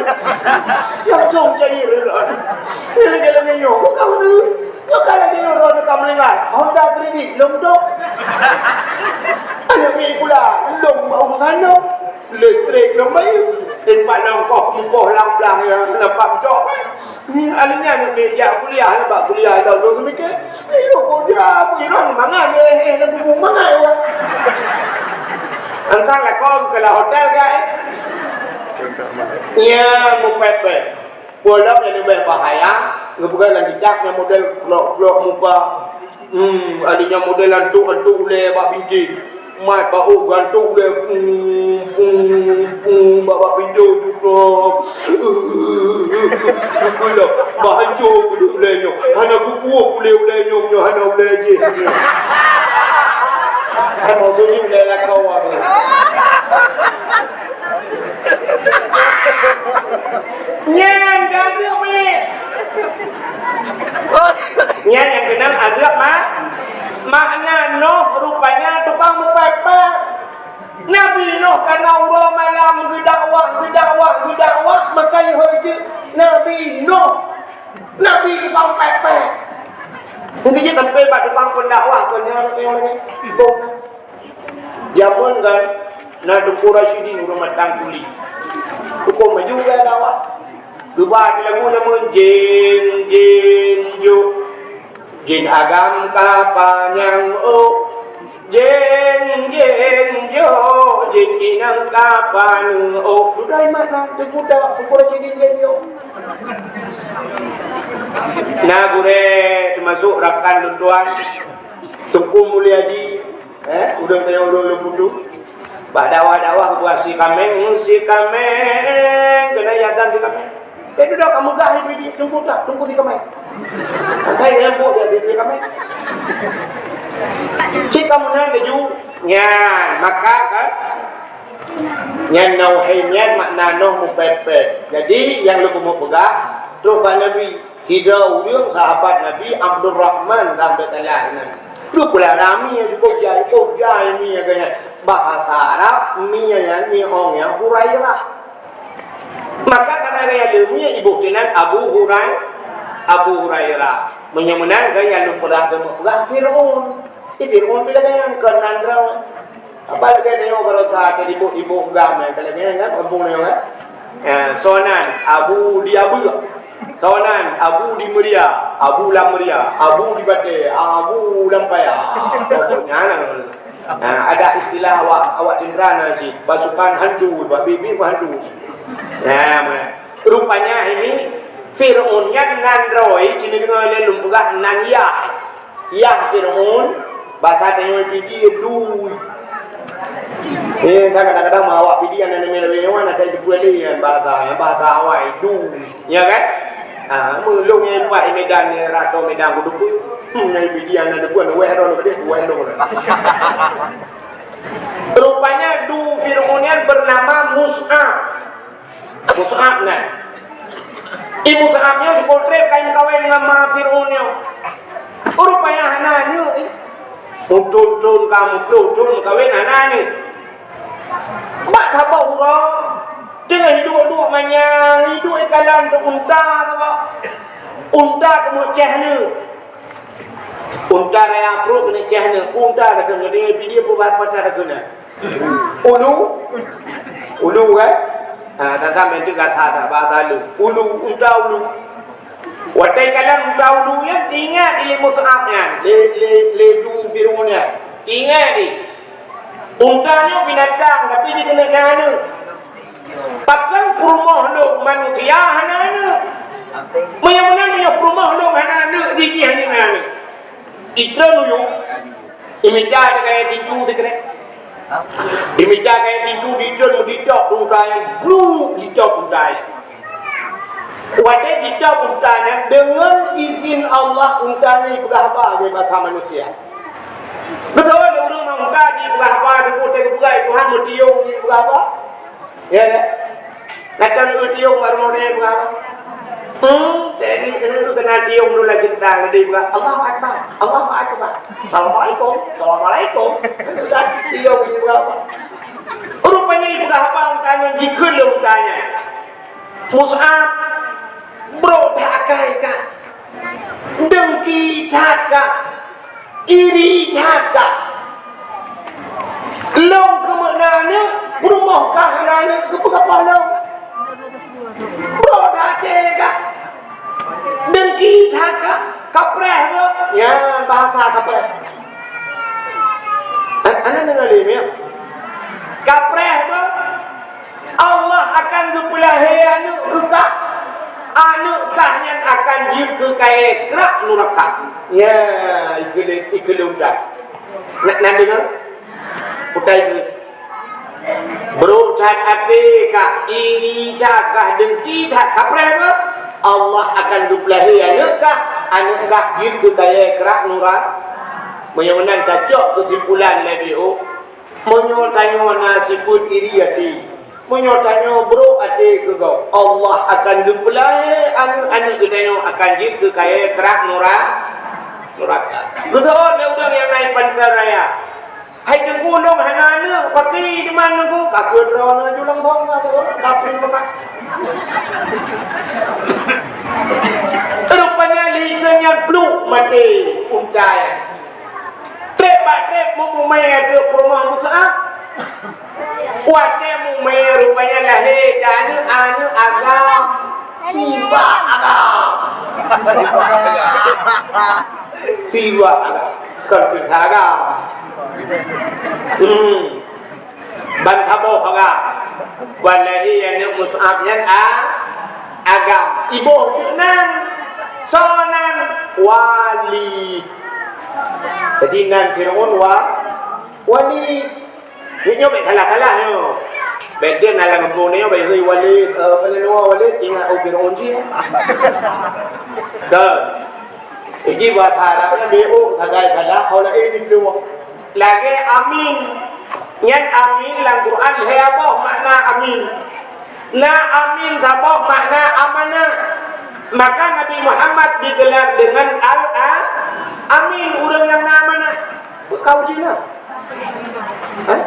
Langsong cair droeneuh. Lagée-lagée nyoe, bukan Nyoe ka lagée nyoe droeneuh ka meuninggai, honda kredit lom dok. Aneuk miet sikula lom bak urusan nyoe, listrik lom bayeue, teumpat nongkoh mukoh lam blang nyang na pam cok, eh. Ni, aneuk nyan aneuk miet jak kuliah, bak kuliah lom, lom seumiké. Eh, lom kuliah, aku iron mangat, eh, eh, lagu bung mangat, wah. Angkang lakoe keu lam hotel, guys. Nyan mupék-pék. Peue lom nyang leubeh bahaya, geupeugah lam kitab nyang model glok-glok muka. Hmm, ada nyang model antok-antok ulée bak bintéh. Mat bak ôk geuantok ulée, pung, pung, pung, bak, bak pintoe tutoe. Geupeugah, bah hanco ulée nyoe. Hana kupuôh ulée, ulée nyoe, nyoe hana ulée jih. Hai, maksud jih ulée lakoe. Nyan ka azeueb manyét. Nyan nyang keunan azeueb ma-, makna Nuh rupanya tukang meupék-pék. Nabi Nuh Tukang pepek. Mungkin cit sampai bak tukang pendakwah tu nyan, nyan, nyan. Jameun kan, na Teungku Rasyidin ureueng Matang Kuli. Tukang maju gaya dakwah. Geuba di lagu jameun, "Jén, jén, jok. Jén agam ka panyang, oh. Jén, jén, jok. Jén inong ka panyang, oh." Sudah iman na, Teungku dakwah, Teungku Rasyidin jén, jok. Na gurée teumasuk rakan lôn tuan, Teungku Mulyadi, eh, ureueng tayong ureueng lôn putu. Bak dakwah-dakwah buat si kaméng, si kaméng, keuneuk yatan si kaméng. Tapi dah kamu gah ibu di Teungku tak, Teungku si kaméng. Saya nyambut dia si kaméng. Cit kamu nan laju, nyan, maka kan, nyan na wahai nyan makna noh mupepet. Jadi, nyang lôn keumeung peugah, trok bak Nabi. Sidroe ureueng sahabat Nabi, Abdurrahman, sampai tanya Nabi. Lu pula rami yang cukup jai, cukup jai mi ya gaya. Bahasa Arab, mi ya, mi ong ya, Hurairah. Maka karena gaya lumi, ibu tinan Abu Hurai-, Abu Hurairah. Meunyoe meunan gaya lu pula geumeung peugah Fir'aun. Di Fir'aun bila gaya keunan droe. Apa lagèe nyoe baroesa teuh ibu-ibu gam nyan, ka lagèe nyan kan, kampung nyoe kan? Ya, soe nan Abu di Abeuk, soe nan Abu di Meuria, Abu lam Meuria, Abu di Batèe, Abu lam Paya. Pokoknya nyan. Ha, ada istilah awak, awak tentara na cit, pasukan hantu, bak bibi pun hantu. Ya, meunan. Rupanya ini Fir'aun nyan nan droe, ci neudeungoe lé lôn peugah nan Yah. Yah Fir'aun, basa tanyoe Pidie dui. Eh, kan kadang-kadang awak Pidie na neumé lawét nyoe, na tai dipeualèh nyan bahasa, nyan bahasa awai, dui. Ya kan? Ha, meulông nyang ipat di Medan, di Rato Medan kudu peue. Hmm, nyang Pidie na depan, wéh ro, wéh ro. Rupanya du Fir'aun nyan bernama Mus'ab. Mus'ab nyan. I Mus'ab nyoe jipeutrép ka meukawen ngon ma Fir'aun nyoe. Rupanya hana aneuk, eh. Muthôn-thôn ka muplôh thôn meukawen hana aneuk. Bak saboh uroe, teungoh hiduek-hiduek manyang, hiduek ikalon di unta saboh. Unta keuneuk céh aneuk. Unta raya pruet keuneuk céh aneuk. Unta takheun, Pidie peubahasa Batak takheun nyan. Ulu, ulu kan? Ha, tata meuntui kata bahasa lu. Ulu, unta ulu. Watèe kalon unta ulu nyan, teuingat lé Mus'ab nyan, lé, lé, lé du Fir'aun nyan. Teuingat lé. Unta nyoe binatang, tapi jikeuneuk céh aneuk. Pakon peurumoh lôn manusia hana aneuk? Meunyoe meunan, meunyoe peurumoh lôn hana aneuk, jih jih hana aneuk. Itreun uyueng, imita kayèe tintu sikrek. Imita kayèe tintu, ditreun meuditôk unta nyan, blu, ditôk unta nyan. Watèe ditôk unta nyan, deungon izin Allah, unta nyan ipeugah haba lé basa manusia. Beutôi lé ureueng ngon unta jipeugah haba, di watèe geupeugah Tuhan meutiong jipeugah haba. Ya, ya. Kata ureueng tiong baru model peugah. Hmm, jadi, eh, kena tiong dulu lagi, dah, lagi peugah, "Allahu Akbar, Allahu Akbar. Assalamualaikum, Assalamualaikum." Kan tiong ni peugah apa? Rupanya ipeugah apa unta nyan, jikheun lé unta nyan. Mus'ab, brok that akai kah. Dengki that kah. Iri that kah. Lôn keumeung na aneuk, peurumoh kah hana aneuk, keupeue kah lôn? Brok that até kah. Dengki that kah. Kapreh brok. Ya, bahasa kapreh. An-, aneuk deungoe lé, ya. Kapreh brok. Allah akan geupeulahé aneuk keu kah. Aneuk kah nyan akan jeuet keu kayèe krak nuraka. Ya, ikeu lé-, ikeu lôn that. Na, na deungoe? Utai keu. Brok that até kah, iri that kah, dengki that, kapreh beuh. Allah akan geupeulahé aneuk kah, aneuk kah jeuet keu kayèe krak nura-, Meunyoe meunan tacok keusimpulan lé W O, Meunyoe tanyoe na sifeuet iri até, meunyoe tanyoe brok até keu gob, Allah akan geupeulahé aneuk-aneuk geutanyoe akan jeuet keu kayèe krak nura-, nuraka. Geuseuôt lé ureueng nyang na i Pantai Raya, "Hai Teungku, lôn hana aneuk, pakri teuma Teungku?" Ka keu droeneuh ju langsông ka keu kafé meukat. Rupanya lé Maté unta nyan. Treb bak treb meumumé ateueh peurumoh Mus'ab. Watée mumé rupanya lahé aneuk-aneuk agam. Sibak agam. Sibak agam. Kon teuka agam. Hmm. Ban saboh agam. Ban lahé aneuk Mus'ab nyan a-, agam. Iboh jeuet nan. Soe nan? Walid. Jadi nan Fir'aun wa-, Walid. Nyoe bèk salah-salah nyoe. Bèk jeuet na lam kampung nyoe bèk jeuet Walid, eh, apa nama Walid, ingat oh Fir'aun jih. Kan? Jadi bahasa Arab nyan bèk oh sagai salah, kalau laén itu. Lagèe Amin. Nyan Amin lam Quran lhèe boh makna Amin. Na Amin saboh makna amanah. Maka Nabi Muhammad digelar dengan Al-A-, Amin, ureueng nyang na amanah. Bukau jih na. Hah?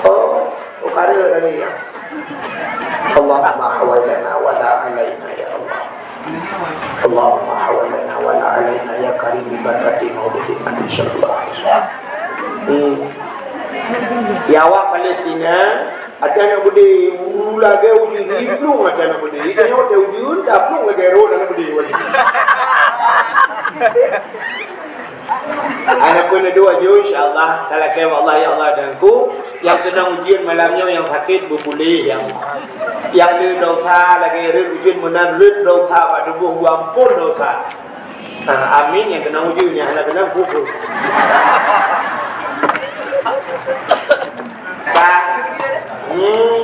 Oh, oh, kara tadi ya. Allahumma hawailana wa la alaina ya Allah. Allahumma hawailana wa la alaina ya karim bi barakati maulidin Nabi sallallahu alaihi wasallam. Hmm. Ya awak Palestina, ada anak beudé, ulu lagèe ujeuen, iplueng ada anak beudé. Ita nyoe teu ujeuen, taplueng lagèe rot anak beudé. Anak pun ada aju, insya Allah. Talakèe bak Allah, ya Allah dan ku. Nyang keunong ujeuen malam nyoe nyang sakét beupuléh, ya Allah. Nyang le dosa lagèe rhët ujeuen meunan rhët dosa bak tuboh beuampôn dosa. Ha, amin nyang keunong ujeuen nyang hana keunong pukul. Ka. Hmm.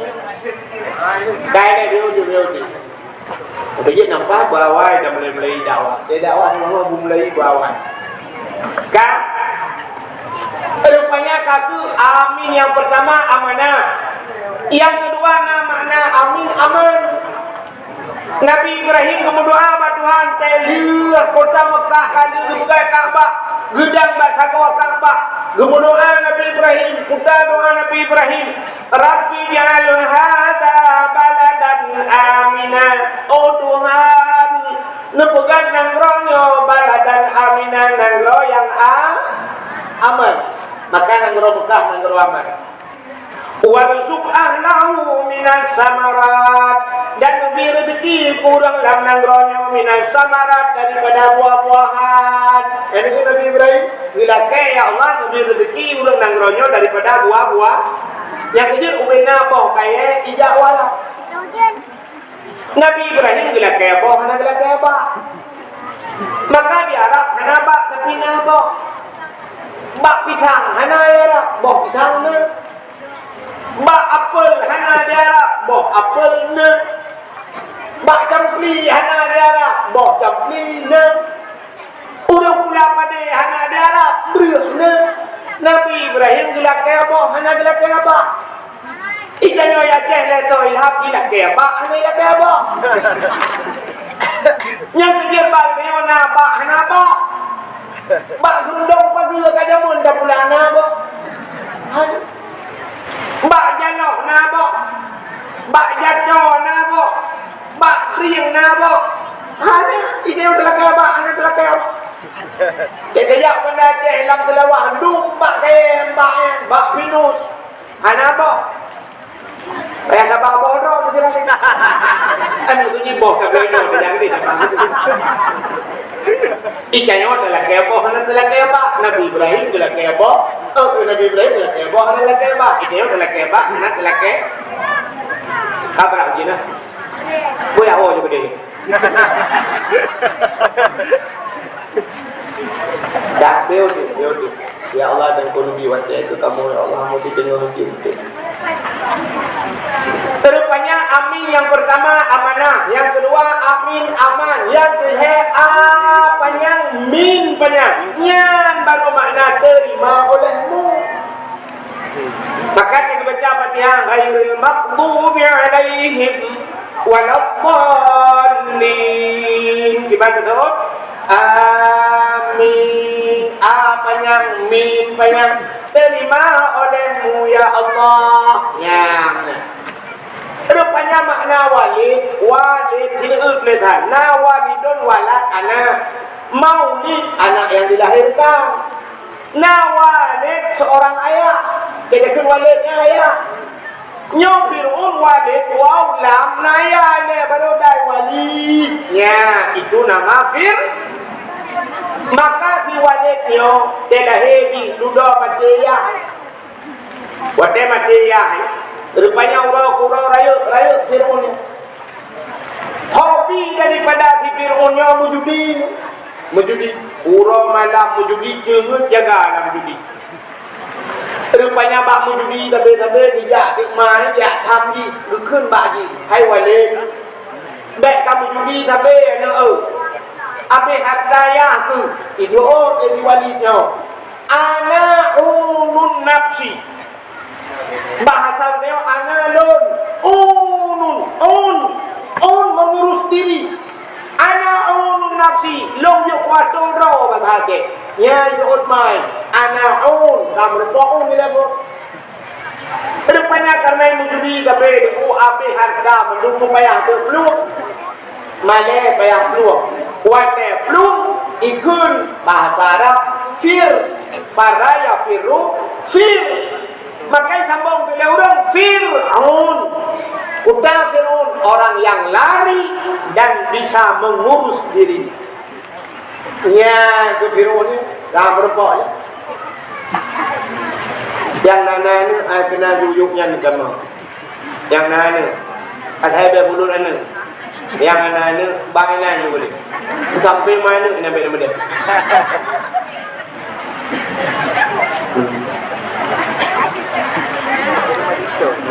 Ka ada dia ujeuen, dia ujeuen. Maka jeuet nampak beuawai dan mulai-mulai dakwah. Jadi dakwah sama beumeulai beuawai. Ka? Rupanya ka keuh amin nyang pertama amanah. Nyang keudua na makna amin aman. Nabi Ibrahim geumeudoa bak Tuhan, "Tée lheueh kota Mekah ka lheueh geupeugah Ka'bah, geudang bak sagoe Ka'bah." Geumeudoa Nabi Ibrahim, peue doa Nabi Ibrahim, "Rabbi ij'al hadza baladan amina." Oh Tuhan, neupeugah nanggroe nyoe baladan amina, nanggroe nyang a-, aman. Maka nanggroe Mekah nanggroe aman. "Warzuq ahlahu minas samarat," dan neubri reuzeki keu ureuëng lam nanggroe nyoe minas samarat, daripada buah-buahan. Nyang keuh Nabi Ibrahim geulakée, "Ya Allah, neubri reuzeki ureuëng nanggroe nyoe daripada buah-buah." Nyang keujeuet ubena boh kayée ijak u Arab. Nabi Ibrahim geulakée boh hana geulakée bak. Maka di Arab hana bak tapi na boh. Bak pisang hana di Arab, boh pisang na. Bak apel hana di Arab, boh apel na. Bak campli hana di Arab, boh campli na. Ureuëng pula padé hana di Arab, breueh na. Nabi Ibrahim geulakée boh hana geulakée bak. Ita nyoe Aceh lé toh ilham ilakée bak hana ilakée bak. Nyang keujeuet bak nyoe na bak hana bak. Bak geurundong pageue ka jameun dah pula na bak. Hana. Bak jaloh na bak. Bak jato na bak. Bak rieng na bak. Hana, ita nyoe teulakée bak hana teulakée bak. Cek kejak benda Aceh lam teulawah dum bak kain, bak, bak pinus. Hana boh. Payah tabah boh droe, beujeuet lagèe nyan. Kan beutôi jih boh, tapi nyoe, tapi jangan deh, tabah. Ita nyoe teulakée boh, hana teulakée bak. Nabi Ibrahim teulakée boh. Oh, Nabi Ibrahim teulakée boh, hana teulakée bak. Ita nyoe teulakée bak, hana teulakée. Ka brat ujeuen na. Boh ya, oh, je beudeh. Dah, beu udép, beu udép. Ya Allah, dan kondisi watée keu kamoe, ya Allah, mau diteungoh hati beutôi. Rupanya amin nyang pertama amanah, nyang keudua amin aman, nyang keulhée a panyang, mim panyang. Nyan baru makna terima olehmu. Maka kita baca Fatihah, ghairil maghdubi alaihim waladdallin. Kiban tu? Amin. A panyang, mim panyang. Terima olehmu, ya Allah. Nyan. Rupanya Makna walid, walid, sineuk lé that. Na walidun, walad, anak. Maulid, anak yang dilahirkan. Na walid, seorang ayah. Jadi kan walidnya ayah. Nyoe Fir'aun walid, waw lam, na ya, ilée baru dai walid. Ya, itu nama Fir. Maka si walid nyoe, dia lahir di dudoe maté yah. Watée maté yah, rupanya uroe keu uroe rayeuk, rayeuk Fir'aun nyoe. Hobi daripada si Fir'aun nyoe meujudi. Meujudi. Uroe malam meujudi, teungeut jaga lam judi. Rupanya bak meujudi sabe-sabe, dijak teuk mai, jak tham jih, geukheun bak jih, "Hai walid, bék ka meujudi sabe, aneuk eu. Abéh hareuta yah keuh." Ijaweueb lé si walid nyoe, "Ana unun nafsi." Bahasa nyoe, ana lôn, unun, un, un mengurus diri. Ana unun nafsi, lôn jeuet kuat droe bahasa Aceh. Nyan jeuet mai, ana un, ka meureumpok un di leubeh. Rupanya kareuna meujudi sabe, ku abéh hareuta, mandum payah teuk plueng. Malée payah plueng. Watée plueng, ikheun bahasa Arab, fir, farra yafirru, fir. Maka sambông keu lé ureuëng Fir'aun. Uta Fir'aun, orang yang lari dan bisa mengurus dirinya. Nya keu Fir'aun ni, dah meureumpok ya. Yang nana ni, ai kena juyuk nyan kamoe. Yang nana ni, asai bak mulut nana. Yang nana ni, bang nana ni boleh. Sampai mana kena bela-bela.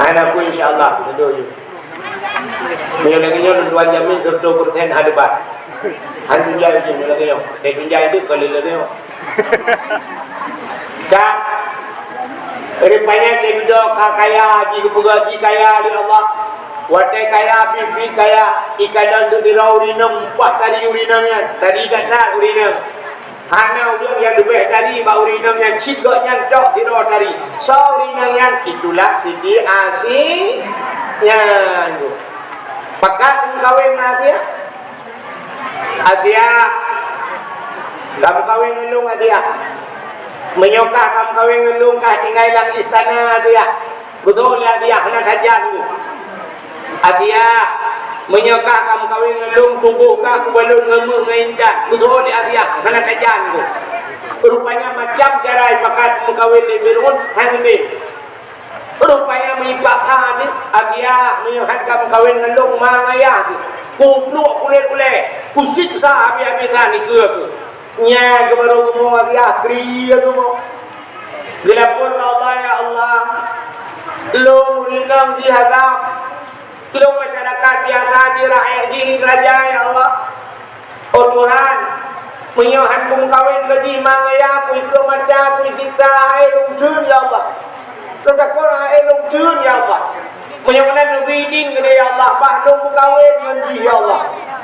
Anak aku insya Allah, duduk je. Meunyoe lagèe nyoe, lôn tuan jamin seratus persen ada debat. Han tunjai jih meunyoe lagèe nyoe. Eh, tunjai tu kalau lagèe nyoe. Ka, rupanya teududoe ka kaya, jih geupeugah jih kaya lé Allah. Watèe kaya, pih-pih kaya, ikalon teudiroe ureueng inong, bah tari ureueng inong nyan. Tari that-that ureueng inong. Hana ureueng nyang leubeh tari bak ureueng inong nyan cit gobnyan toh sidroe tari. Soe ureueng inong nyan? Itulah Siti Asi-, nyan. Pakat meukawen ngon Asia? Asia, ka meukawen ngon lôn, Asia. Meunyoe kah ka meukawen ngon lôn, kah tinggai lam istana, Asia. Beutôi lé Asia, hana sajan. Asia, meunyoe kah ka meukawen ngon lôn, tuboh kah kubalot ngon méuh ngon intan. Beutôi lé Asia, hana sajan. Rupanya macam cara ipakat meukawen lé Fir'aun, han udeb. Rupanya meupaksa jih, Asia, meunyoe han ka meukawen ngon lôn, ma ngon ayah jih. Kupluek kulét ulèe, kusiksa habéh-habésan dikeue keuh. Nyan keuh baru geumoe Asia, kri geumoe. Geulapor keu Allah, "Ya Allah, lôn ureueng inong jih azab. Lôn masyarakat biasa jih, rakyat jih raja, ya Allah. Oh Tuhan, meunyoe han kumeukawen keu jih, ma ngon ayah, kuikeue mata, kuisiksa, hai lôn theun, ya Allah. Lôn takot hai lôn theun, ya Allah. Meunyoe meunan neubri idin keu lôn, ya Allah, bah lôn meukawen ngon jih, ya Allah.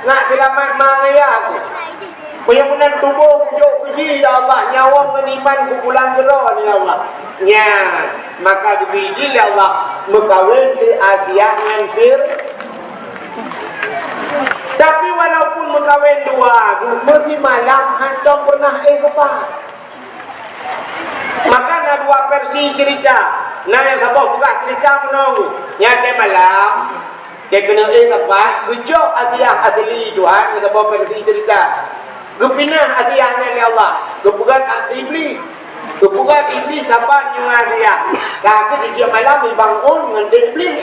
Nak seulamat ma ngon ayah ku. Meunyoe meunan tuboh kujok keu jih, ya Allah, nyawöng ngon iman kupulang keu droe, ya Allah." Nyan, maka geubri idin lé Allah meukawen lé Asia ngon Fir-, Tapi walaupun meukawen dua, meusimalam hantom pernah éh geupat. Maka na dua versi cerita. Na nyang saboh peugah cerita meunoe, nyan watèe malam, watèe keuneuk éh geupat, geujok Asia asli Tuhan, nyang saboh versi cerita. Geupinah Asia nyan lé Allah, geupeugöt Iblih. Geupeugah Iblih saban nyoe Asia. Ka keuh sijak malam ibangun ngon Iblih.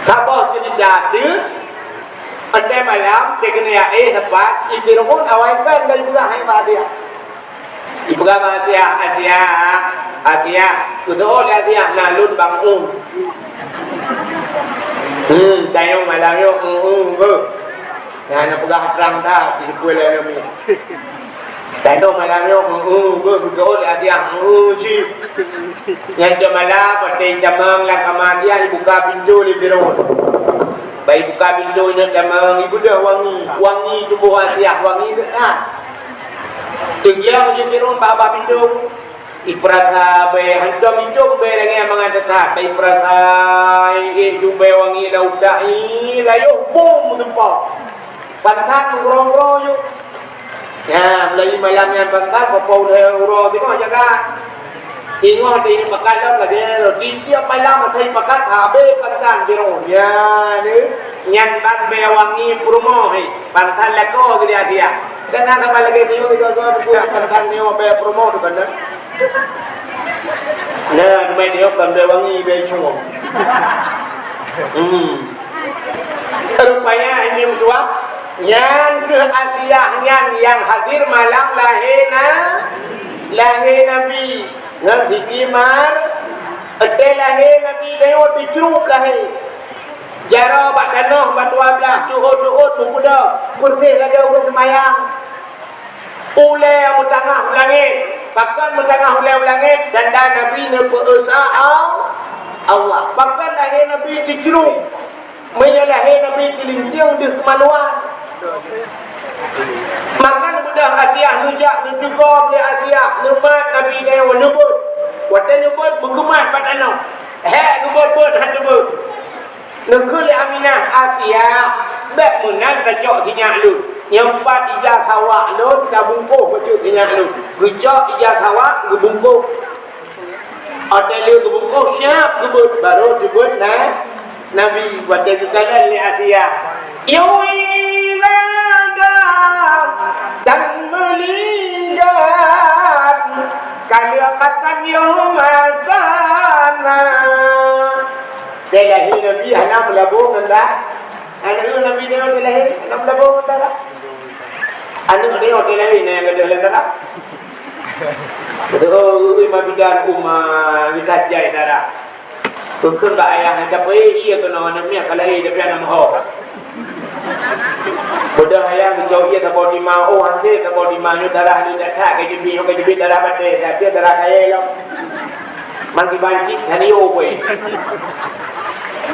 Saboh ceurita teuk, watèe malam, watèe keuneuk éh sapat, i Fir'aun awai ban dari peugah hai bak Asia. Ipeugah bak Asia, "Asia, Asia, keusoe lé Asia, na lôn bangun." Hmm, tayong malam nyoe, hmm, hmm, beuh. Nyan na peugah trang that, di depan laén kami. Tanyoe malam nyoe, heu, heu, beusoe lé Asia, heu, cit. Nyan teuk malam, watèe itamong lam kama Asia, ibuka pintoe lé Firaun. Bah ibuka pintoe nyan tamong, ibeudôh wangi, wangi tuboh Asia, wangi that. Teugiang lé Firaun bak, bak pintoe. Ipeurasa bèe, hantom icok bèe lagèe mangat that-that. Ipeurasa, eh, ju bèe wangi lam utak, ih, layôh bom meutumpah. Pantan uroe-uroe ju. Ya, mulai malam nyan pantan, bapa ulèe uroe teungoh jaga. Singoh di pakat lom lagèe, tiep-tiep malam asai pakat, habéh pantan biru. Ya, ni. Nyan ban bèe wangi peurumoh, eh. Pantan lakoe geude hadiah. Dan na saban lagèe nyoe, tiga-tiga buku pantan nyoe bèe peurumoh tu kan, eh. Nah, teumai nyoe kon bèe wangi, bèe cungong. Hmm. Rupanya ini dua, nyan keuh Asiah nyan nyang hadir malam lahé na, lahé Nabi. Ngon Siti Mar, watèe lahé Nabi nyoe teucrup lahé. Jaroe bak tanoh, bak dua blah, tuôt-tuôt meupuda, peureuseh lagèe ureueng seumayang. Ulèe meutangah u langèt. Pakon meutangah ulèe u langèt? Tanda Nabi neupeu-esa Al-, Allah. Pakon lahé Nabi teucrup? Meunyoe lahé Nabi teulintieng deuh keumaluan. Maka neubeudôh Asiah, neujak neuteugom lé Asiah, neumat Nabi nyoe neubeuet. Watèe neubeuet, meugeumat bak tanoh. Hék geubeuet-beuet, han teubeuet. Neukheun lé Aminah, "Asiah, bèk meunan tacok sinyak lôn. Nyoe pat ija sawak lôn, tabungkôh bacut sinyak lôn." Geucok ija sawak, geubungkôh. Watèe lheueh geubungkôh, siap geubeuet, barô geubeuet na, Nabi. Watèe geukalon lé Asiah, "Yue ibadah dan meulinggat, ka lheueh ka tanyoe masa na." Watèe lahé Nabi hana meulabông ngon darah. Aneuk Nabi nyoe watèe lahé hana meulabông ngon darah. Aneuk nyoe watèe lahé na nyang gadôh lam darah. Beutôi, ui, ma bidan uma, geutajai darah. Keukeun bak ayah, tapi iya keunoe aneuk miet ka lahé, tapi aneuk meuho. Beudôh ayah geucok ié saboh tima, oh, hanse saboh tima nyoe darah ni that-that, ka jeuet, nyoe ka jeuet darah batèe, tapi darah kayèe lom. Mang kiban cit, tanyoe pue.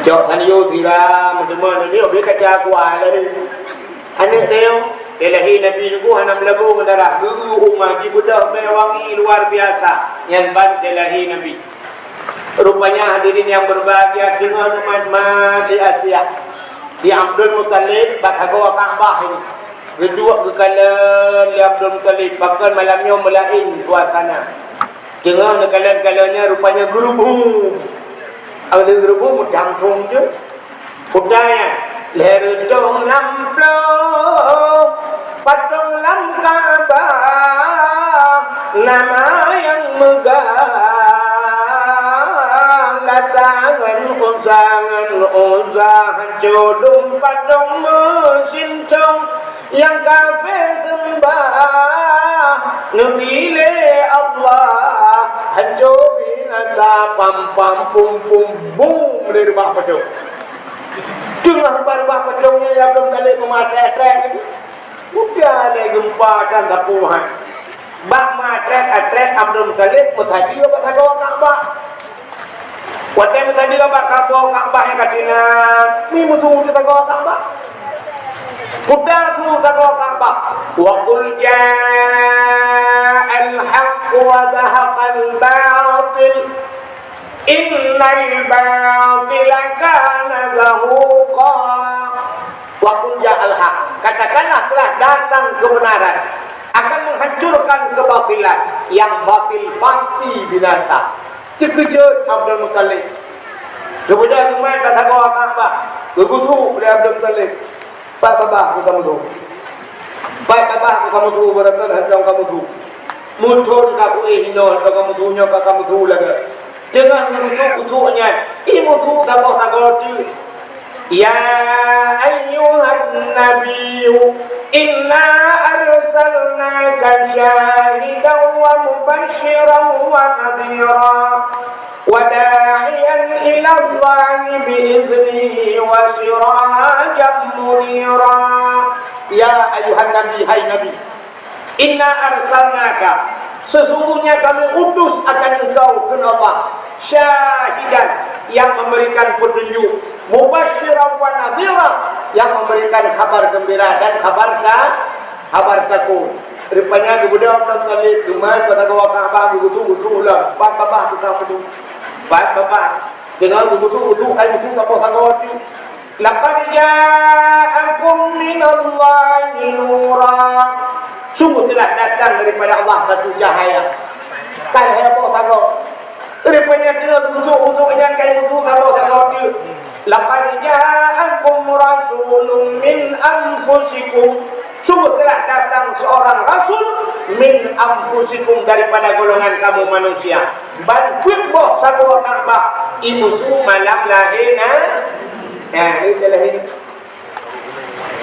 Cok tanyoe siram, teuma nyoe bèk kaca kuah lé. Aneuk tanyoe, watèe lahé Nabi nyoe hana meulabông darah, geu-eu uma, jibeudôh bèe wangi luar biasa. Nyan ban watèe lahé Nabi. Rupanya hadirin yang berbahagia, teungoh neumat-mat lé Asiah, di Abdul Muthalib bak sagoe Ka'bah ini. Geuduek geukalon lé Abdul Muthalib, pakon malam nyoe meulaén suasana. Teungoh neukalon-kalon nyan rupanya geureubu. Awai geureubu, meudangkong jeuet. Kuta nyan, lhèe reutôh nam plôh patông lam Ka'bah, nama nyang meugah, Lata ngon Uzza, ngon Uzza, hanco dum patông meusintông. Nyang kafé seumbah neubi lé Allah, hanco binasa, pam-pam, pum-pum, bum, lé reubah padum. Teungoh reubah-reubah padum nyan, Abdul Muthalib meumaté-até nyan. Udah lé geumpa dan sapeue hai. Bak meuatrét-atrét Abdul Muthalib meusadeue bak sagoe Ka'bah. Watèe meusadeue bak sagoe Ka'bah nyang ka tina, mi meusu di sagoe Ka'bah. Kuta su sagoe Ka'bah, "Wa qul ja'al haqq wa zahaqal batil, innal batila kana zahuqa." "Wa qul ja'al haqq." Katakanlah, "Telah datang kebenaran, akan menghancurkan kebatilan. Yang batil pasti binasa." Teukeujot Abdul Muthalib. Geubeudôh geumat bak sagoe Ka'bah, geugeusu lé Abdul Muthalib. "Pat babah ka meusu? Pat babah ka meusu, beureukat hantom ka meusu? Muthon ka kuéh inoe hantom ka meusu, nyoe ka, ka meusu lagèe." Teungoh geugeusu-geusu nyan, imeusu saboh sagoe teuk. "Ya ayyuhan nabiyyu, inna arsalnaka syahidan wa mubasysyiran wa nadhira, wa da'iyan ilallahi bi idznihi wa sirajan munira." Ya ayyuhan nabi, hai Nabi. "Inna arsalnaka," sesungguhnya Kami utus akan engkau, kheun Allah, "syahidan," yang memberikan petunjuk, "mubasysyiran wa nadhira," yang memberikan kabar gembira dan kabar ta-, kabar takut. Rupanya geubeudôh lom saleb, geumat bak sagoe Ka'bah, geugusok-gusok lom. Pat babah tukang wudhu. Pat babah. Teungoh geugusok-gusok, ai wudhu saboh sagoe teuk. "Laqad ja'akum minallahi nura." Sungguh telah datang daripada Allah satu cahaya. Kan hai boh sagoe. Rupanya teungoh geugusok-gusok nyan, kai wudhu saboh sagoe teuk. "Laqad ja'akum rasulun min anfusikum." Sungguh telah datang seorang rasul min anfusikum, daripada golongan kamu manusia. Ban peuet boh sagoe Ka'bah imusu malam lahé na. Nah, ni saya lahé.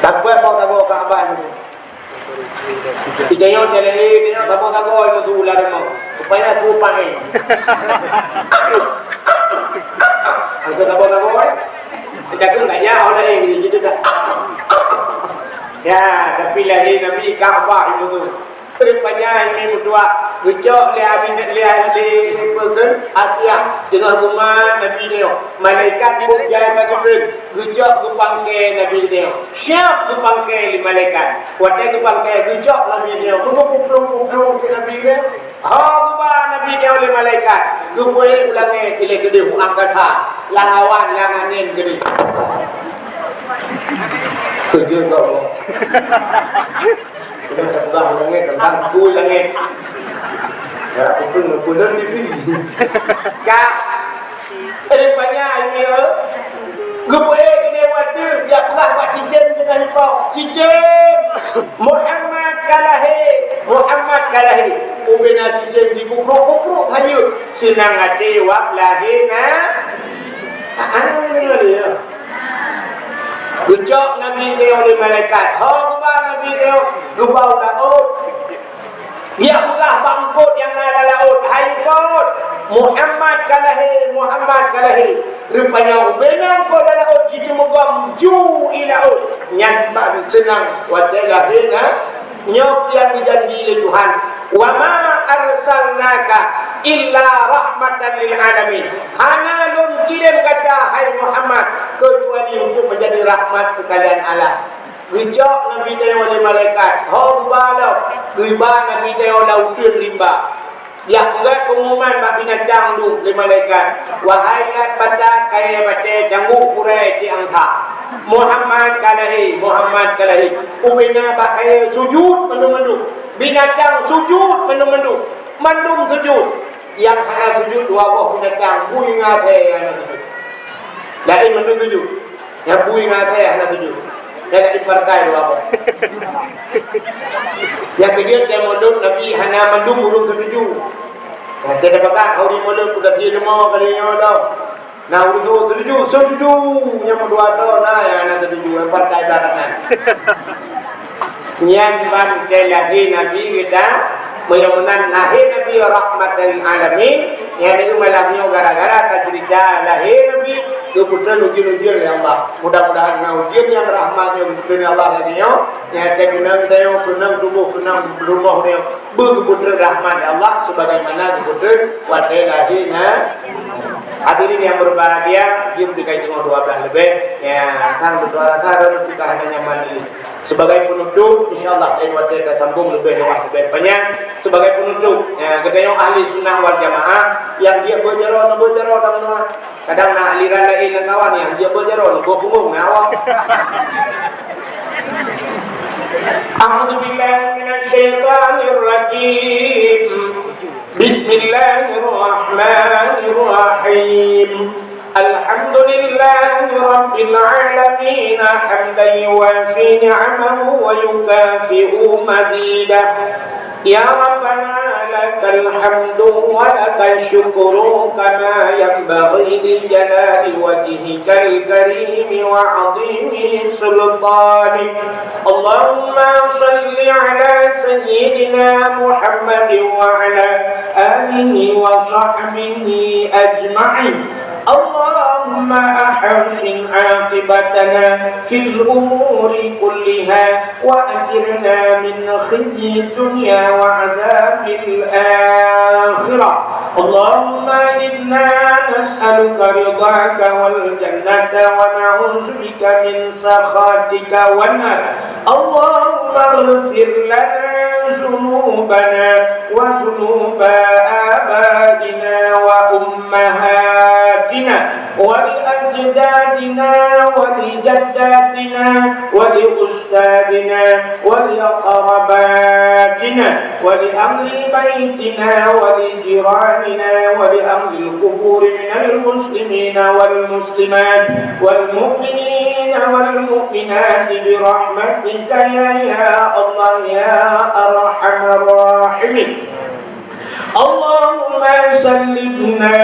Ban peuet boh sagoe Ka'bah ni. Kita nyoe saya lahé, kita nyoe sagoe-sagoe imusu ular rumoh. Rupanya tu pakai. Angkat sagoe-sagoe. Kita tu enggak nyawa dah ni, kita dah. Ya, tapi lahé Nabi Ka'bah imusu. Rupanya hai meutuah, geucok lé Abi, lé, lé, peue kheun, Asia, teungoh geumat Nabi nyoe. Malaikat buet jai bak Jibril, geucok geupangke Nabi nyoe. Siap geupangke lé malaikat. Watèe geupangke, geucok Nabi nyoe. Meunyoe kuplueng-kuplueng keu Nabi nyoe. Ho geuba Nabi nyoe lé malaikat. Geupeuék u langèt, ilèe keudéh u angkasa. Lam awan, lam angén keudéh. Keujeuet keu Allah. Udah teupeugah u langèt teuntang tui langèt. Ya, aku pun, aku pun di Fiji. Ka. Eh, banyak ilmiah. Geupeuék keunoe watèe, jak peugah bak cicém teungoh ipong. Cicém! Muhammad ka lahé! Muhammad ka lahé! Ubena cicém jikuprok-kuprok sayeue. Seunang até wab lahé na. Ah, ah, ya. Geucok Nabi nyoe lé malaikat. Ho geuba Nabi nyoe, geuba u laôt. Geujak peugah bak eungkôt nyang na lam laôt, "Hai eungkôt, Muhammad ka lahé, Muhammad ka lahé." Rupanya ubena eungkôt lam laôt jiteumugom ju i laôt. Nyan ban seunang watèe lahé na. Nyoe nyang geujanji lé Tuhan, "Wa ma arsalnaka illa rahmatan lil alamin." Hana lôn kirém gata, hai Muhammad, keucuali untuk menjadi rahmat sekalian alam. Geucok Nabi nyoe lé malaikat, ho geuba lom, geuba Nabi nyoe lam uteuen rimba. Jak peugah peungumuman bak binatang dum lé malaikat, "Wahai lat batat, kayèe batèe, cangguek gurèe, cit angsa." Muhammad ka lahé, Muhammad ka lahé. Ubena bak kayèe sujud mandum-mandum. Binatang sujud mandum-mandum. Mandum sujud. Nyang hana sujud dua boh binatang, bui ngon asèe hana sujud. Laén mandum sujud. Nyang bui ngon asèe hana sujud. Nyang laén partai dua boh. Nyang keujeuet, nyang mulod Nabi hana mandum ureueng satuju. Nyang teudapat ka ureueng mulod kuda sie leumo kali nyoe lom. Na ureueng satuju, satuju nyang meudua droe na nyang hana satuju, partai belakangan. Nyan ban keu lahé Nabi geutanyoe, meunyoe meunan lahé Nabi rahmatan alamin, nyan malam nyoe gara-gara taceurita lahé Nabi, geupeutrön ujeuen-ujeuen lé Allah. Mudah-mudahan ngon ujeuen nyang rahmat nyoe geupeutrön lé Allah lagèe nyoe, nyan teukeunong tanyoe, keunong tuboh, keunong rumoh nyoe, beugeupeutrön rahmat lé Allah sebagaimana geupeutrön watèe lahé na. Hadirin yang berbahagia, jeuem teuka teungoh dua belas leubeh. Ya, sang beutôi rasa dan kita hanya nyaman ini. Sebagai penutup, insya Allah lain watèe tasambong leubeh luwah, leubeh panyang. Sebagai penutup, ya, geutanyoe ahli sunnah wal jamaah, nyang jeuet beujaroe, na beujaroe dan meunua. Kadang na aliran laén lam kawan nyang jeuet beujaroe, na beupunggong, na awak. A'udzubillahi minasyaitonirrajim. Bismillahirrahmanirrahim. Alhamdulillahi rabbil alamin, hamdan yuwafi ni'amahu wa yukafi'u mazidah. Ya Rabbana, lakal hamdu wa lakal syukru kama yanbaghi li jalali wajhikal karimi wa 'azimi sultanik. Allahumma shalli ala sayyidina Muhammadin wa ala alihi wa sahbihi ajma'in. Allahumma ahsin 'aqibatana fil umuri kulliha wa ajirna min khizyid dunya wa 'adzabil akhirah. Allahumma inna nas'aluka ridhaka wal jannata wa na'udzubika min sakhatika wan nar. Allahumma ighfir lana ذنوبنا وذنوب آبائنا وأمهاتنا ولأجدادنا ولجداتنا ولأستاذنا ولأقربائنا ولأهل بيتنا ولجيراننا ولأهل القبور من المسلمين والمسلمات والمؤمنين والمؤمنات برحمتك يا، يا الله يا أرحم الراحمين. اللهم سلمنا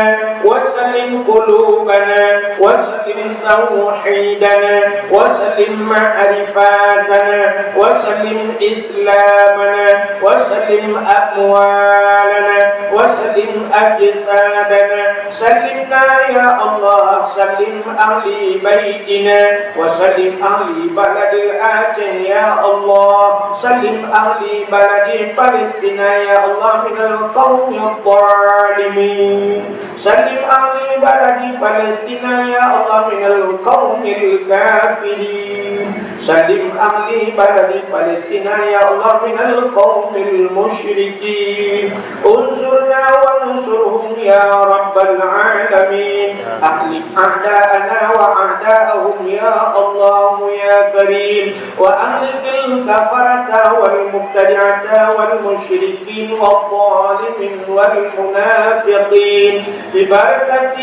وسلم قلوبنا وسلم توحيدنا وسلم معرفتنا وسلم إسلامنا وسلم أموالنا وسلم أجسادنا. سلمنا يا الله، سلم أهل بيتنا وسلم أهل بلد الأعجم يا الله، سلم أهل بلد فلسطين يا الله من القوم الظالمين. سلم أهل بلد فلسطين يا الله من القوم الكافرين. سلم أهل بلد فلسطين يا الله من القوم المشركين. انصرنا وانصرهم يا رب العالمين. أهلك أعداءنا وأعداءهم يا الله يا كريم. وأهلك الكفرة والمبتدعة والمشركين والظالمين والمنافقين. ببركة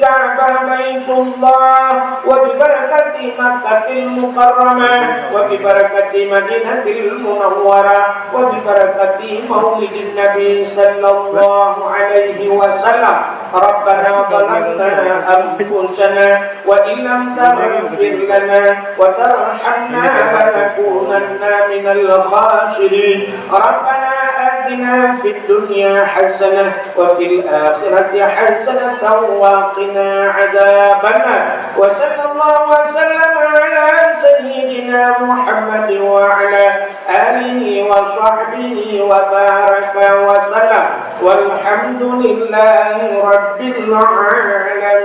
كعبة بيت الله وببركة مكة المكرمة وببركة مدينة المنورة وببركة مولد النبي صلى الله عليه وسلم. ربنا ظلمنا أنفسنا وإن لم تغفر لنا وترحمنا لنكونن من الخاسرين. ربنا آتنا في الدنيا حسنة وفي الآخرة حسنة وقنا عذاب النار. وصلى الله وسلم على سيدنا محمد وعلى آله وصحبه وبارك وسلم. والحمد لله رب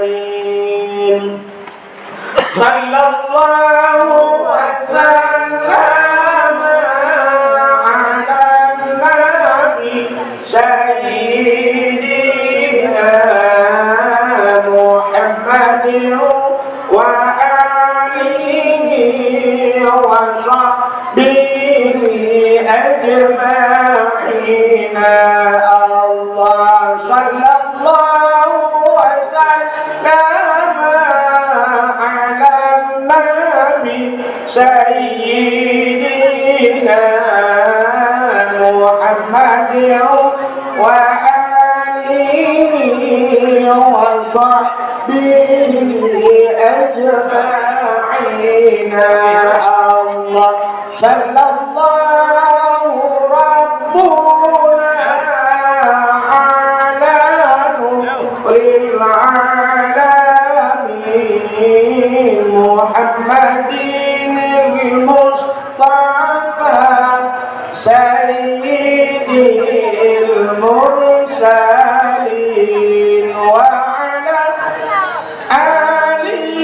العالمين. صلى الله وسلم على النبي سيدنا محمد وآله وصحبه أجمعين. الله صلى الله وسلم على النبي سيدنا محمد وآله وصحبه أجمعين. الله صلى الله ربنا على نور العالمين محمد المصطفى سيد المرسلين وعلى آله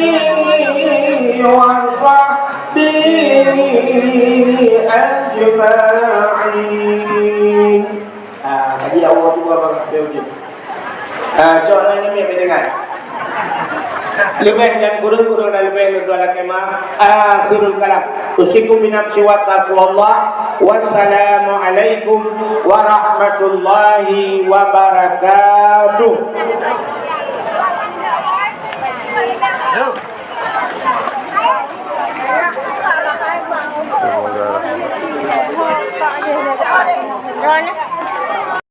وصحبه أجمعين. Ah, kaji Allah tu apa? Ah, cok na nyoe meudengar. Leubeh dan kureueng, kureueng dan leubeh, lôn dua lakée maaf. Akhirul kalam. Usikum binafsi wa taqwallah. Wassalamualaikum warahmatullahi wabarakatuh.